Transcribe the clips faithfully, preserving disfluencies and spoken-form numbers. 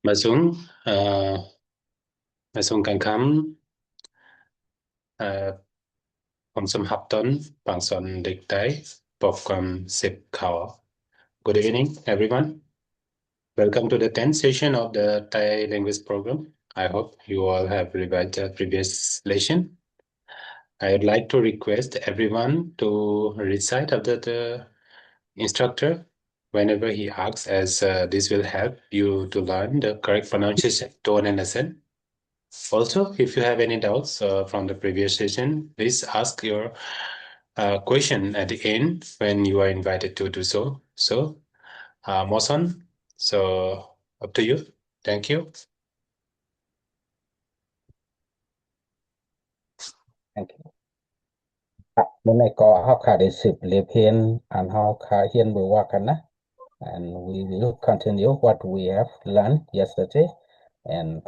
Mă sung, uh, mă sung kăn khăm, uh, khong sum hap ton, păng son đếc tai, pok kuăm sip khao. Good evening, everyone. Welcome to the tenth session of the Thai language program. I hope you all have revised the previous lesson. I would like to request everyone to recite after the instructor whenever he asks, as, uh, this will help you to learn the correct pronunciation, tone, and accent. Also, if you have any doubts, uh, from the previous session, please ask your, uh, question at the end when you are invited to do so. So, uh, Mawson, so up to you. Thank you. Thank you. ค่ะ เมื่อนี้ก็เฮาค่ะได้สืบเรียนเฮียน อันเฮาค่ะเฮียนเมื่อวานกันนะ and we will continue what we have learned yesterday. And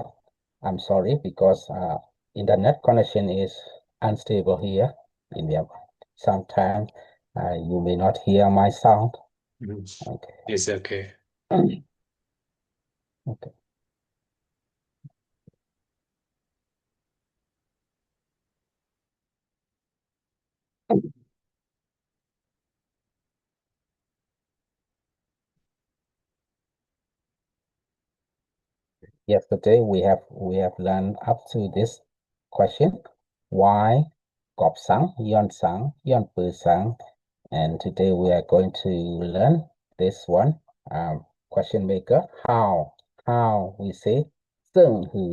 I'm sorry because, uh, internet connection is unstable here in Myanmar. Sometimes, uh, you may not hear my sound. Mm. Okay. It's okay. Okay. Yesterday we have, we have learned up to this question, why, กอบสัง ย้อนสัง ย้อนปือสัง and today we are going to learn this one, um, question maker, how. How we say ເຊິ່ງຫື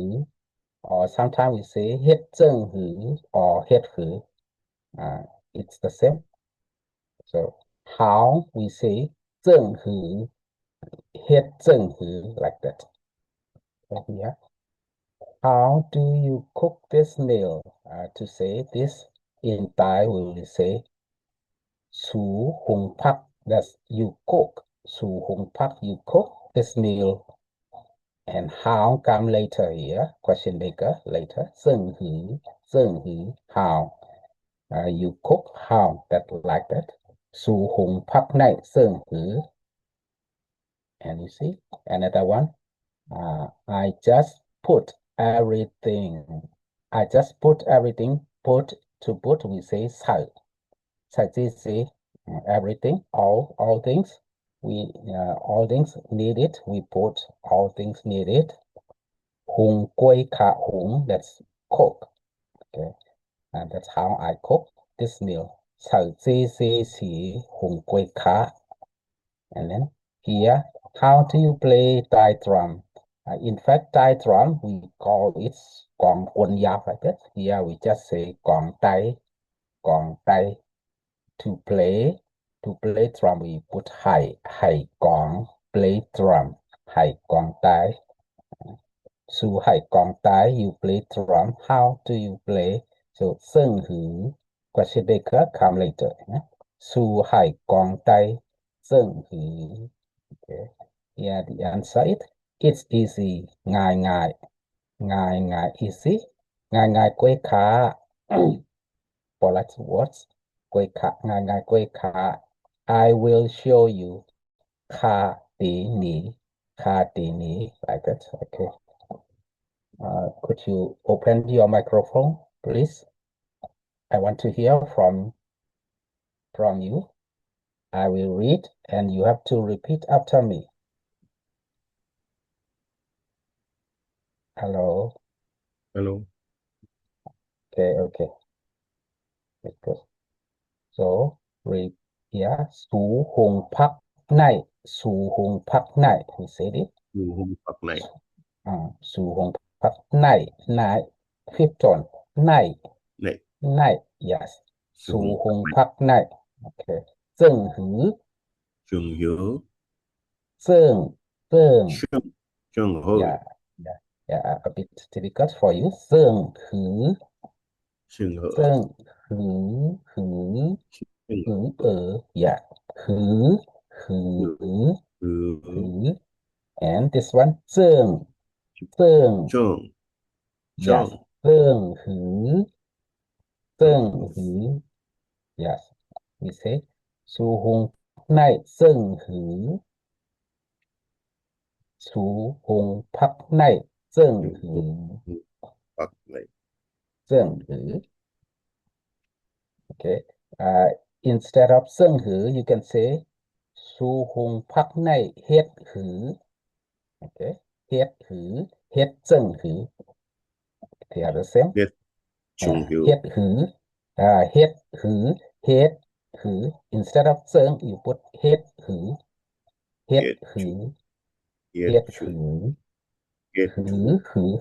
or sometimes we say ເຮັດເຊິ່ງຫື or ເຮັດຫື uh, it's the same. So how we say ເຊິ່ງຫື ເຮັດເຊິ່ງຫື like that. So here, how do you cook this meal? Uh, to say this in Thai, we will say ສູຫຸງຜັກ that's you cook. ສູຫຸງຜັກ you cook this meal. And how come later here, question maker, later. ເຊິ່ງຫື ເຊິ່ງຫື how. Uh, you cook how, that, like that. ສູຫຸງຜັກໄນເຊິ່ງຫື And you see another one. Uh, I just put everything. I just put everything. Put, to put, we say ໃສ່. ໃສ່ເຈ້ເຊ uh, everything, all, all things. We, uh, all things needed. We put all things needed. ຫຸງ ກວຍຂະ ຫຸງ that's cook. Okay. And that's how I cook this meal. ໃສ່ເຈ້ເຊ ຫຸງ ກວຍຂະ And then here, how do you play Thai drum? Uh, in fact, Thai drum, we call it ກອງກົນຍາວ like that. Here we just say ກອງໄຕ ກອງໄຕ. To play, to play drum, we put ໄຫ ໄຫກອງ play drum ໄຫກອງໄຕ. ສູໄຫກອງໄຕ you play drum. How do you play? So ເຊິ່ງຫື question maker come later ນະ. ສູໄຫກອງໄຕ ເຊິ່ງຫື. Okay. Yeah, the answer is, it's easy. ງ່າຍໆ ງ່າຍໆ easy. ງ່າຍໆ ກວຍຂະ Polite words. ກວຍຂະ ງ່າຍໆ ກວຍຂະ. I will show you. ຂ້າເຕໜີ ຂ້າເຕໜີ like that. Okay. Uh, could you open your microphone, please? I want to hear from, from you. I will read and you have to repeat after me. Hello. Hello. Okay, okay. Okay. So, read here. ສູຫຸງຜັກໄນ ສູຫຸງຜັກໄນ we said it. ສູຫຸງຜັກໄນ. ອ່າ ສູຫຸງຜັກໄນ ໄນ fifth tone ໄນ ໄນ yes. ສູຫຸງຜັກໄນ. Okay. ເຊິ່ງຫື ເຊິ່ງຫື ເຊິ່ງ ເຊິ່ງ ເຊິ່ງ ເຊິ່ງຫື yeah, yeah, yeah, a bit difficult for you. ເຊິ່ງຫື ເຊິ່ງຫື ເຊິ່ງຫື ຫື ຫື ເອີ yeah. ຫື ຫື ຫື ຫື and this one ເຊິ່ງ ເຊິ່ງ ເຊິ່ງ yes. ເຊິ່ງຫື ເຊິ່ງຫື yes. We say ສູຫຸງໄນ ເຊິ່ງຫື. Sú hông pák ꞌnạy ꞌdợng hứ. Pák ꞌnạy. ꞌDợng hứ. Okay. Uh, instead of ꞌdợng hứ, you can say sú hông pák ꞌnạy hết hứ. Okay. Hết hứ, hết ꞌdợng hứ. They are the same. Hết ꞌdợng hứ. Hết hứ. Uh, hết hứ, hết hứ. Instead of ꞌdợng, you put hết hứ. Hết hứ. Hết hứ. Hứ, hứ.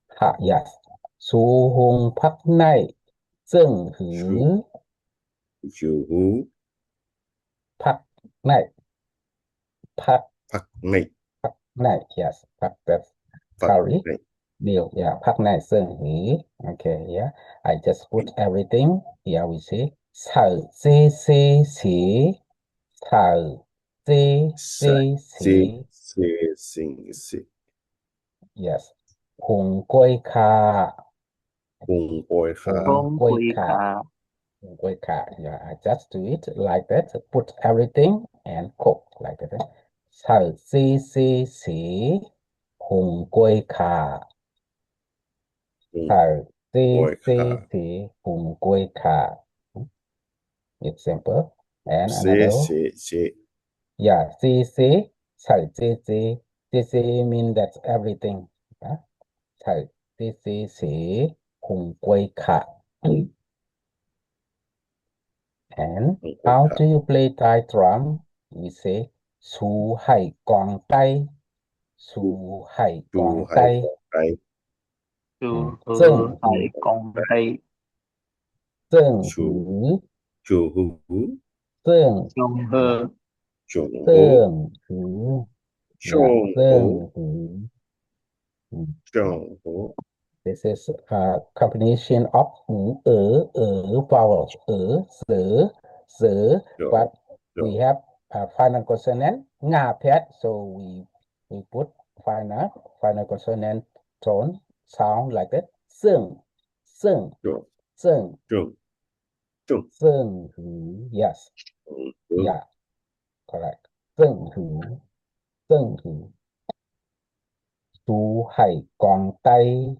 Hả, yes. Sú hông pák ꞌnạy ꞌdợng hứ. Sú hông pák ꞌnạy. Pák. Pák ꞌnạy. Pák ꞌnạy, yes. Pák, that's curry. Meal, yeah. Pák ꞌnạy ꞌdợng hứ. Okay, yeah. I just put everything. Here we say, saư ꞌdê ꞌdê ꞌsê. Saư ꞌdê ꞌdê ꞌsê. Yes. Hông ꞌquới khả. Hông ꞌquới khả. Hông ꞌquới khả. Hông ꞌquới khả. Yeah, I just do it like that. Put everything and cook like that. Saư ꞌdê ꞌdê ꞌsê. Hông ꞌquới khả. Saư ꞌdê ꞌdê ꞌsê. Hông ꞌquới khả. It's simple. And another. Yeah, ꞌdê ꞌdê. Saư ꞌdê ꞌdê. ꞌDê ꞌdê mean that's everything. Huh? Saư ꞌdê ꞌdê ꞌsê. Hông ꞌquới khả. And how do you play Thai drum? We say, sú hảy cong ꞌTáy. Sú hảy cong ꞌTáy. Sú hảy cong ꞌTáy. ꞌDợng hứ. ꞌDợng hứ. ꞌDợng hứ. ꞌDợng hứ. This is a combination of ư, ớ, ớ, vowels, ớ, dớ, dớ, but we have a final consonant, ngà pét, so we, we put final, final consonant tone sound like that. ꞌDợng, ꞌdợng, ꞌdợng. ꞌDợng hứ, yes. Yeah, correct. ꞌDợng hứ, ꞌdợng hứ. Sú hảy cong ꞌTáy.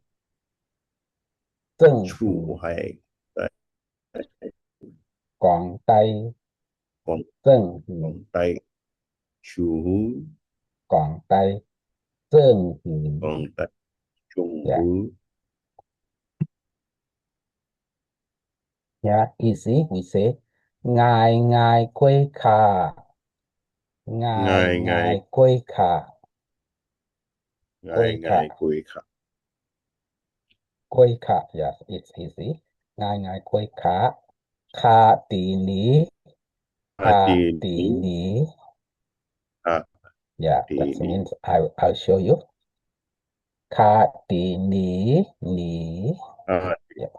ꞌDợng hứ. Sú hảy cong ꞌTáy. ꞌDợng hứ. Cong ꞌTáy. Sú hông cong ꞌTáy. ꞌDợng hứ. Cong ꞌTáy. Sú hông. Yeah, easy, we say, ngai ngai ꞌquới khả. Ngai ngai ꞌquới khả. Ngai ngai ꞌquới khả. ꞌQuới khả, yes, it's easy. Ngai ngai ꞌquới khả. Khả ti ni. Khả ti ni. Yeah, that means I, I'll show you. Khả ti ni, ni. Yeah,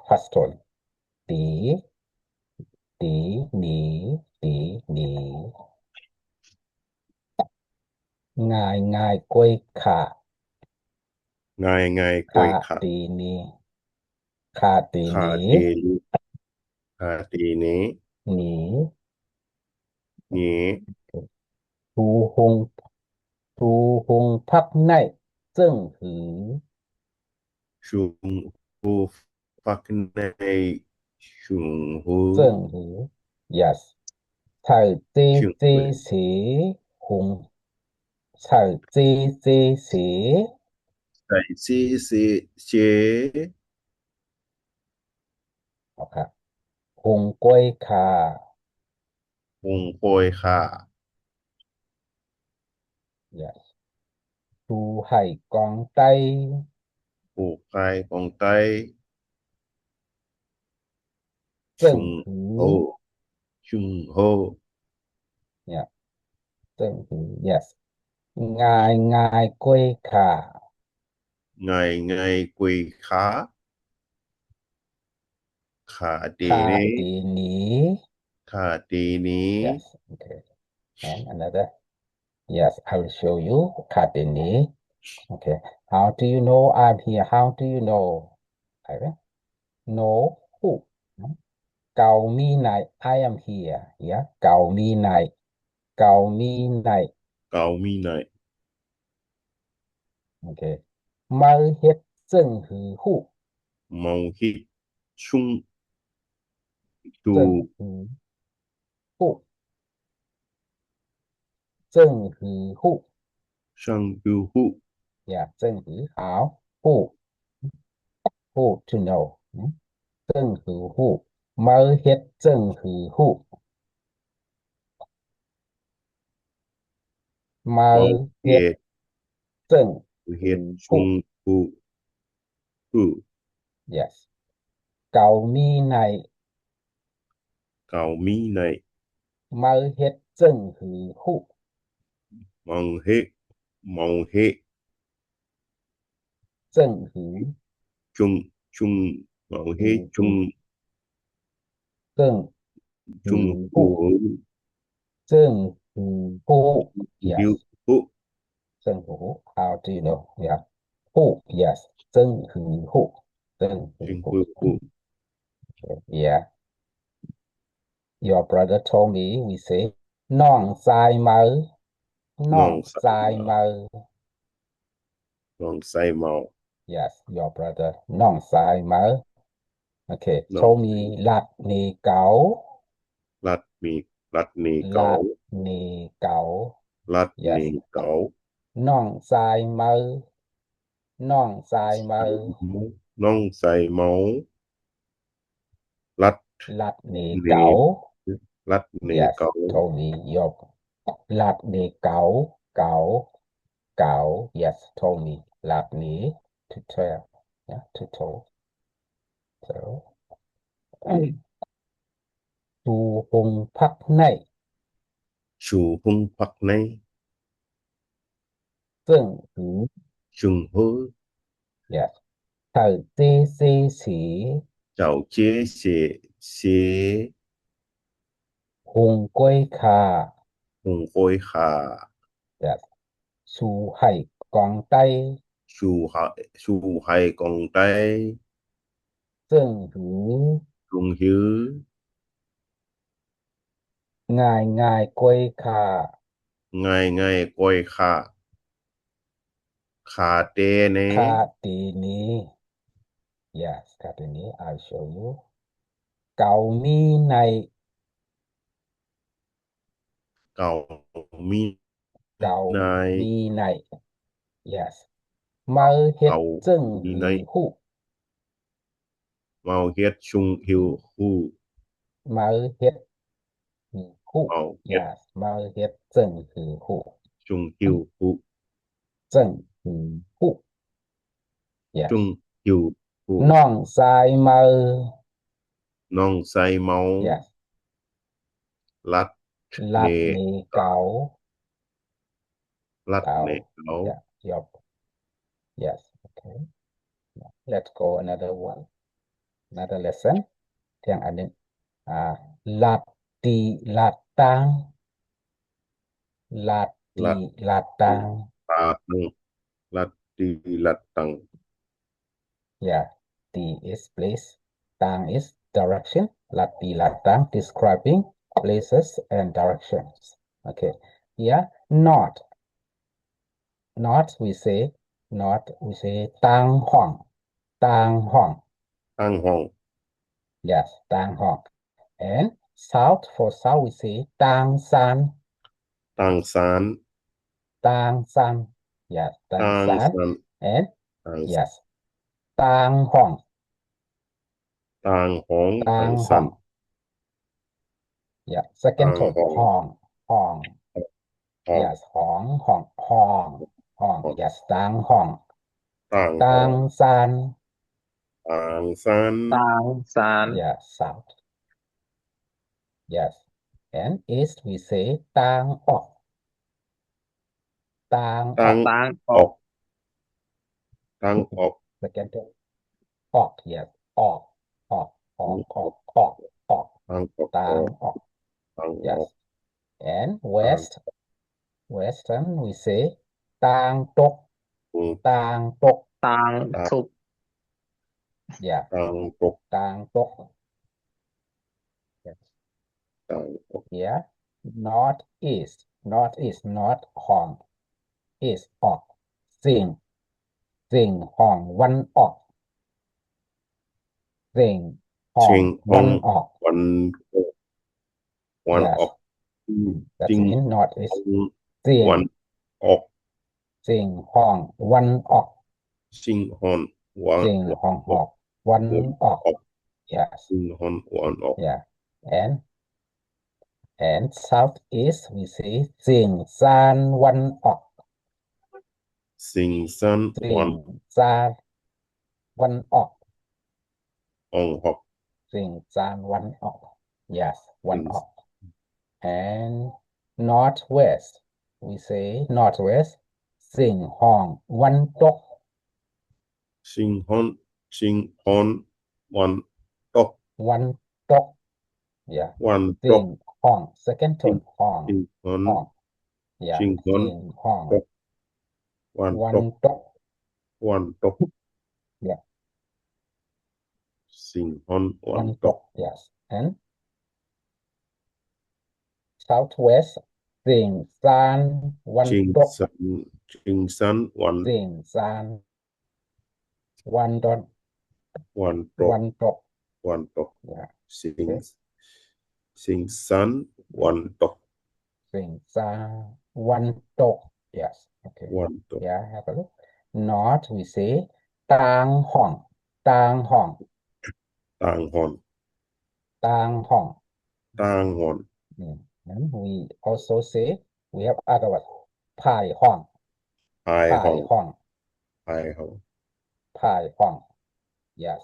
first one. Ti, ti ni, ti ni. Ngai ngai ꞌquới khả. Ngai ngai ꞌquới khả. Khả ti ni. Khả ti ni. Khả ti ni. Ni. Ni. Sú hông, sú hông pák ꞌnạy ꞌdợng hứ. Sú hông pák ꞌnạy ꞌdợng hứ. ꞌDợng hứ. Yes. Saư ꞌdê ꞌdê ꞌsê hông. Saư ꞌdê ꞌdê ꞌsê. Saư ꞌdê ꞌdê ꞌsê. Okay. Hông ꞌquới khả. Hông ꞌquới khả. Yes. Sú hảy cong ꞌTáy. Sú hảy cong ꞌTáy. ꞌDợng hứ. Sú hông. Yeah. ꞌDợng hứ. Yes. Ngai ngai ꞌquới khả. Ngai ngai ꞌquới khả. Khả ti ni. Khả ti ni. Khả ti ni. Yes, okay. And another. Yes, I will show you. Khả ti ni. Okay. How do you know I'm here? How do you know? I will. Know who? Cau ꞌmí ꞌnạy. I am here. Yeah. Cau ꞌmí ꞌnạy. Cau ꞌmí ꞌnạy. Cau ꞌmí ꞌnạy. Okay. ꞌMáư ꞌhệt ꞌsướng hứ ꞌhụ. ꞌMáư ꞌhệt ꞌsướng hứ ꞌhụ. ꞌHụ. ꞌSướng hứ ꞌhụ. ꞌSướng hứ ꞌhụ. Yeah, ꞌsướng hứ, hao. ꞌHụ. ꞌHụ, to know. ꞌSướng hứ ꞌhụ. ꞌMáư ꞌhệt ꞌsướng hứ ꞌhụ. ꞌMáư ꞌhệt ꞌsướng hứ ꞌhụ. Yes. Cau ꞌmí ꞌnị. Cau ꞌmí ꞌnị. ꞌMáư ꞌhệt ꞌsướng hứ ꞌhụ. ꞌMáư ꞌhệt, ꞌmáư ꞌhệt ꞌsướng hứ. ꞌSướng, ꞌsướng, ꞌmáư ꞌhệt ꞌsướng. ꞌSướng ꞌsướng hứ ꞌhụ. ꞌSướng hứ ꞌhụ. Yes. ꞌSướng hứ ꞌhụ. How do you know? Yeah. ꞌHụ. Yes. ꞌSướng hứ ꞌhụ. ꞌSướng hứ ꞌhụ. Yeah. Your brother told me, we say, ꞌnọng sai ꞌmá. ꞌNọng sai ꞌmá. ꞌNọng sai ꞌmá. Yes, your brother. ꞌNọng sai ꞌmá. Okay. Told me, lắt ꞌnị cáu. Lắt ꞌnị, lắt ꞌnị cáu. Lắt ꞌnị cáu. Lắt ꞌnị cáu. ꞌNọng sai ꞌmá. ꞌNọng sai ꞌmá. ꞌNọng sai ꞌmá. Lắt. Lắt ꞌnị cáu. Lắt ꞌnị cáu. Yes, told me, your. Lắt ꞌnị cáu, cáu, cáu. Yes, told me. Lắt ꞌnị, to tell. Yeah, to tell. So, ꞌchu hông ꞌphặc ꞌnị. ꞌChu hông ꞌphặc ꞌnị. ꞌSướng hứ. ꞌSướng hứ. Yes. Thảu ꞌchế ꞌsê ꞌsê. Thảu ꞌchế ꞌsê ꞌsê. Hông ꞌquái kha. Hông ꞌquái kha. Yes. ꞌSú ꞌhạy cong ꞌTáy. ꞌSú ꞌhạy, ꞌSú ꞌhạy cong ꞌTáy. ꞌSướng hứ. ꞌSướng hứ. Ngai ngai ꞌquái kha. Ngai ngai ꞌquái kha. Kha té ꞌnị. Kha té ꞌnị. Yes, kha té ꞌnị. I'll show you. Cau ꞌmí ꞌnị. Cau ꞌmí. Cau ꞌmí ꞌnị. Yes. ꞌMáư ꞌhệt ꞌsướng hứ ꞌhụ. ꞌMáư ꞌhệt ꞌsướng hứ ꞌhụ. ꞌMáư ꞌhệt hứ ꞌhụ. Yes, ꞌmáư ꞌhệt ꞌsướng hứ ꞌhụ. ꞌSướng hứ ꞌhụ. ꞌSướng hứ ꞌhụ. Yes. ꞌSướng hứ ꞌhụ. ꞌNọng sai ꞌmá. ꞌNọng sai ꞌmá. Yes. Lắt. Lắt ꞌnị cáu. Lắt ꞌnị cáu. Yeah, yup. Yes, okay. Let's go another one. Another lesson. Thiang ăn ꞌnị. À, lắt ti lắt ꞌtáng. Lắt ti lắt ꞌtáng. Lắt ti lắt ꞌtáng. Yeah, ti is place, ꞌtáng is direction. Lắt ti lắt ꞌtáng, describing places and directions. Okay. Yeah, not. Not, we say, not, we say ꞌtáng hỏng. ꞌTáng hỏng. ꞌTáng hỏng. Yes, ꞌtáng hỏng. And south, for south, we say ꞌtáng san. ꞌTáng san. ꞌTáng san. Yes, ꞌtáng san. And yes, ꞌtáng hỏng. ꞌTáng hỏng. ꞌTáng san. Yeah, second tone. Hỏng, hỏng. Yes, hỏng, hỏng, hỏng, hỏng. Yes, ꞌtáng hỏng. ꞌTáng san. ꞌTáng san. ꞌTáng san. Yes, south. Yes. And east, we say ꞌtáng ốc. ꞌTáng ốc. ꞌTáng ốc. ꞌTáng ốc. Second tone. Ốc, yes. Ốc, ốc, ốc, ốc, ốc, ốc. ꞌTáng ốc. ꞌTáng ốc. Yes. And west, western, we say ꞌtáng tốc. ꞌTáng tốc. ꞌTáng tốc. Yeah. ꞌTáng tốc. ꞌTáng tốc. Yes. ꞌTáng tốc. Yeah. North east. North east, north hỏng. East ốc. Sing. Sing Hong Wan Ok. Sing Hong Wan Ok. Wan, Wan Ok. Yes. That's in northeast. Sing Wan Ok. Sing Hong Wan Ok. Sing Hong Wan Ok. Wan Ok. Yes. Sing Hong Wan Ok. Yeah. And, and southeast, we say Sing San Wan Ok. Sing San Wan Ok. Sing San Wan Ok. Sing San Wan Ok. Yes, Wan Ok. And northwest, we say northwest, Sing Hong Wan Tok. Sing Hong, Sing Hong Wan Tok. Wan Tok. Yeah. Wan Tok. Sing Hong. Second tone, Hong. Sing Hong. Hong. Yeah. Sing Hong. Sing Hong. Tok. Wan Tok. Wan Tok. Yeah. Sing Hong Wan Tok. Yes. And southwest, Sing San Wan Tok. Sing San, Sing San Wan. Sing San Wan Tok. Wan Tok. Wan Tok. Wan Tok. Yeah. Sing, okay. Sing San Wan Tok. Sing San Wan Tok. Yes. Okay. Wan Tok. Yeah, have a look. North, we say Tang Hong. Tang Hong. Tang Hong. Tang Hong. Tang Hong. Mm. And we also say, we have other word. Pai Hong. Pai Hong. Pai Hong. Pai Hong. Yes.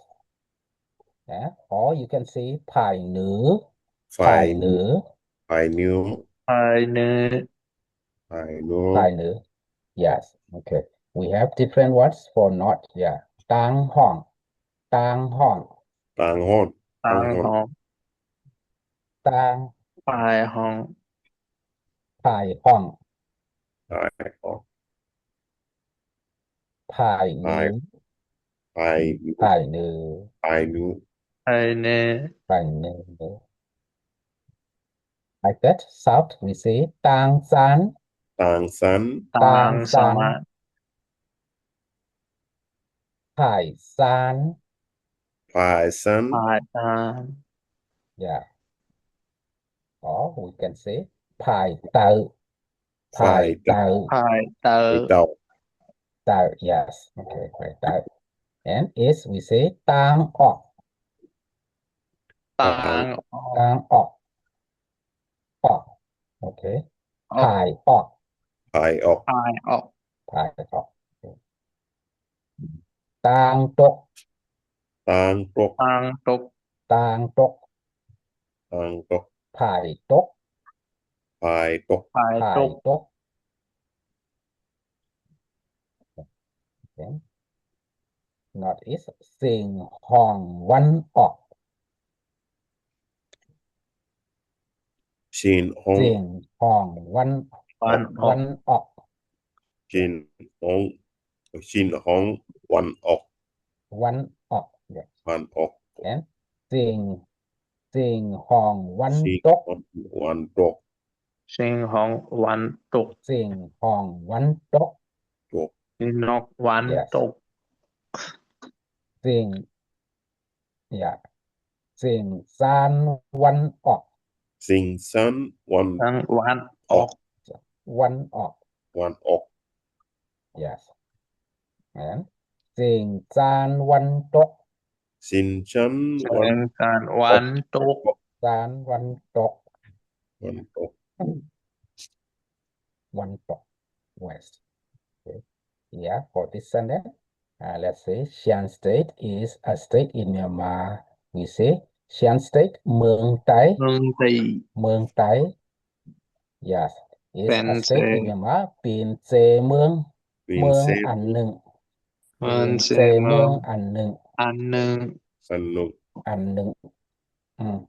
Yeah. Or you can say Pai Nư. Pai Nư. Pai Nư. Pai Nư. Pai Nư. Pai Nư. Yes. Okay. We have different words for north. Yeah. Tang Hong. Tang Hong. Tang Hong. Tang Hong. Tang. Pai Hong. Pai Hong. Pai Hong. Pai Nư. Pai Nư. Pai Nư. Pai Nư. Pai Nư. Pai Nư. Like that, south, we say Tang San. Tang San. Tang San. Pai San. Pai San. Pai San. Yeah. Or we can say Pai Tau. Pai Tau. Pai Tau. Pai Tau. Tau, yes. Okay, Pai Tau. And east, we say Tang Ok. Tang Ok. Tang Ok. Ok. Ok. Pai Ok. Pai Ok. Pai Ok. Pai Ok. Ok. Tang Tok. Tang Tok. Tang Tok. Tang Tok. Tang Tok. Pai Tok. Pai Tok. Pai Tok. Tok. Okay. Northeast, Sing Hong Wan Ok. Sing Hong. Sing Hong Wan. Wan Ok. Wan Ok. Sing Hong. Sing Hong Wan Ok. Wan Ok. Yes. Wan Ok. And Sing, Sing Hong Wan Tok. Sing Hong Wan Tok. Sing Hong Wan Tok. Sing Hong Wan Tok. Tok. Sing Hong Wan Tok. Yes. Sing, yeah. Sing San Wan Ok. Sing San Wan. San Wan Ok. Ok. Wan Ok. Wan Ok. Yes. And Sing San Wan Tok. Sing San Wan. Sing San Wan Tok. San Wan Tok. Wan Tok. Wan Tok. West. Okay. Yeah, for this sentence, uh, let's say Shan State is a state in Myanmar. We say Shan State, ꞌmướng Tay. ꞌMướng Tay. ꞌMướng Tay. Yes. Is a state in Myanmar. ꞌPên ꞌsê ꞌmướng. ꞌMướng ăn ꞌnưng. ꞌPên ꞌsê ꞌmướng ăn ꞌnưng. Ăn ꞌnưng. Ăn ꞌnưng. Ăn ꞌnưng. Mm.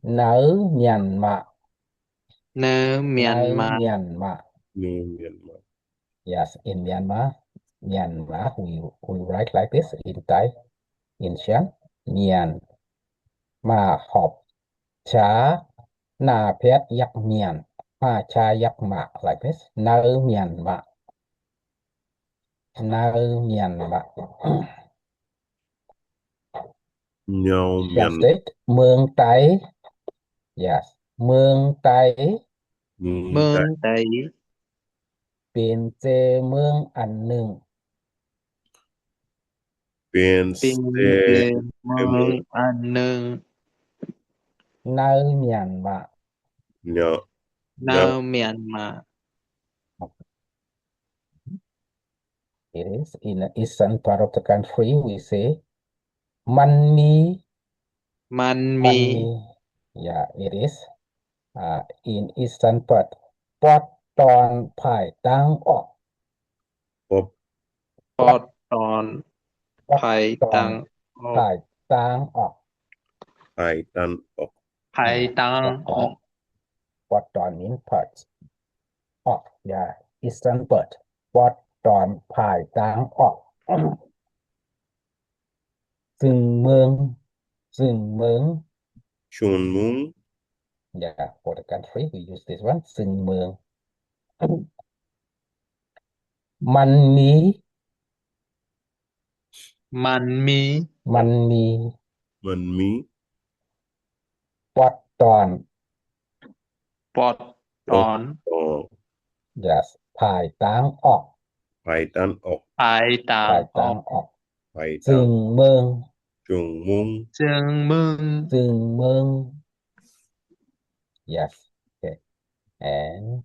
Nao Myanmar. Nao Myanmar. Nao Myanmar. Nao Myanmar. Yes, in Myanmar, Myanmar, we, we write like this in Thai, in Shan, Myan. ꞌMa ꞌhọp cha, ꞌna ꞌphét dắc Myan, ꞌma cha dắc ꞌmạ, like this, nao Myanmar. ꞌNáư Miên ꞌVa. ꞌNáư Miên. State, ꞌmướng Táy. Yes. ꞌMướng Táy. ꞌMướng Táy. Pên ꞌsớ ꞌmướng ăn ꞌnưng. Pên ꞌsớ ꞌmướng ăn ꞌnưng. ꞌNáư Miên ꞌVa. ꞌNáư Miên ꞌVa. It is in the eastern part of the country, we say ꞌMắn ꞌMí. ꞌMắn ꞌMí. Yeah, it is. Uh, in eastern part, ꞌpọt ꞌtọn phay ꞌtáng ꞌọk. ꞌPọt ꞌtọn phay ꞌtáng ꞌọk. Phay ꞌtáng ꞌọk. Phay ꞌtáng ꞌọk. Phay ꞌtáng ꞌọk. ꞌPọt ꞌtọn mean part. ꞌOk, yeah, eastern part. ꞌPọt ꞌtọn phay ꞌtáng ꞌọk. ꞌSưng ꞌMướng. ꞌSưng ꞌMướng. ꞌSưng ꞌMướng. Yeah, for the country, we use this one. ꞌSưng ꞌMướng. ꞌMắn ꞌMí. ꞌMắn ꞌMí. ꞌMắn ꞌMí. ꞌMắn ꞌMí. ꞌPọt ꞌtọn. ꞌPọt ꞌtọn. Yes, phay ꞌtáng ꞌọk. Phay ꞌtáng ꞌọk. Phay ꞌtáng ꞌọk. Phay ꞌtáng. ꞌSưng ꞌMướng. ꞌSưng ꞌMướng. ꞌSưng ꞌMướng. Yes. Okay. And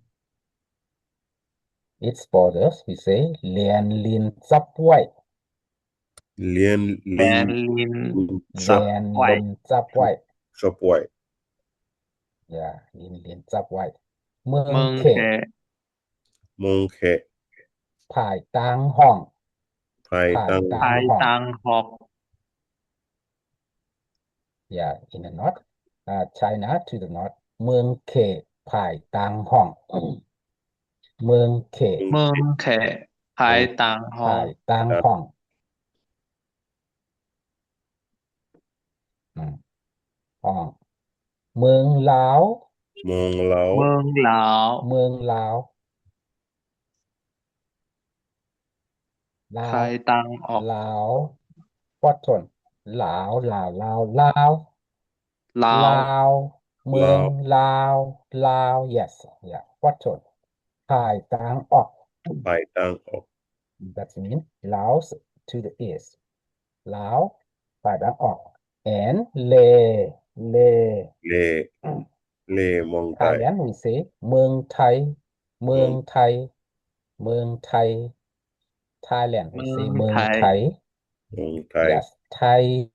its borders, we say, Liên Linh Sắp Quay. Liên Linh. Liên Linh Sắp Quay. Liên Linh Sắp Quay. Sắp Quay. Yeah, Liên Linh Sắp Quay. ꞌMướng Khê. ꞌMướng Khê. Phay ꞌTáng Hong. Phay ꞌTáng Hong. Phay ꞌTáng Hong. Yeah, in the north. Uh, China to the north. ꞌMướng Khê phay ꞌTáng Hong. ꞌMướng Khê. ꞌMướng Khê phay ꞌTáng Hong. Phay ꞌTáng Hong. Ừ. Hong. ꞌMướng Lao. ꞌMướng Lao. ꞌMướng Lao. ꞌMướng Lao. Lao. Phay ꞌTáng ꞌọk. Lao. ꞌPọt ꞌtọn. Lao, Lao, Lao, Lao. Lao. Lao. ꞌMướng Lao. Lao, yes. Yeah. ꞌPọt ꞌtọn. Phay ꞌTáng ꞌOk. Phay ꞌTáng ꞌOk. That means Laos to the east. Lao, phay ꞌTáng ꞌOk. And Lê, Lê. Lê, Lê, ꞌmướng Thái. Thailand, we say ꞌMướng Thái. ꞌMướng Thái. ꞌMướng Thái. Thailand, we say ꞌMướng Thái. ꞌMướng Thái. Yes, Thái.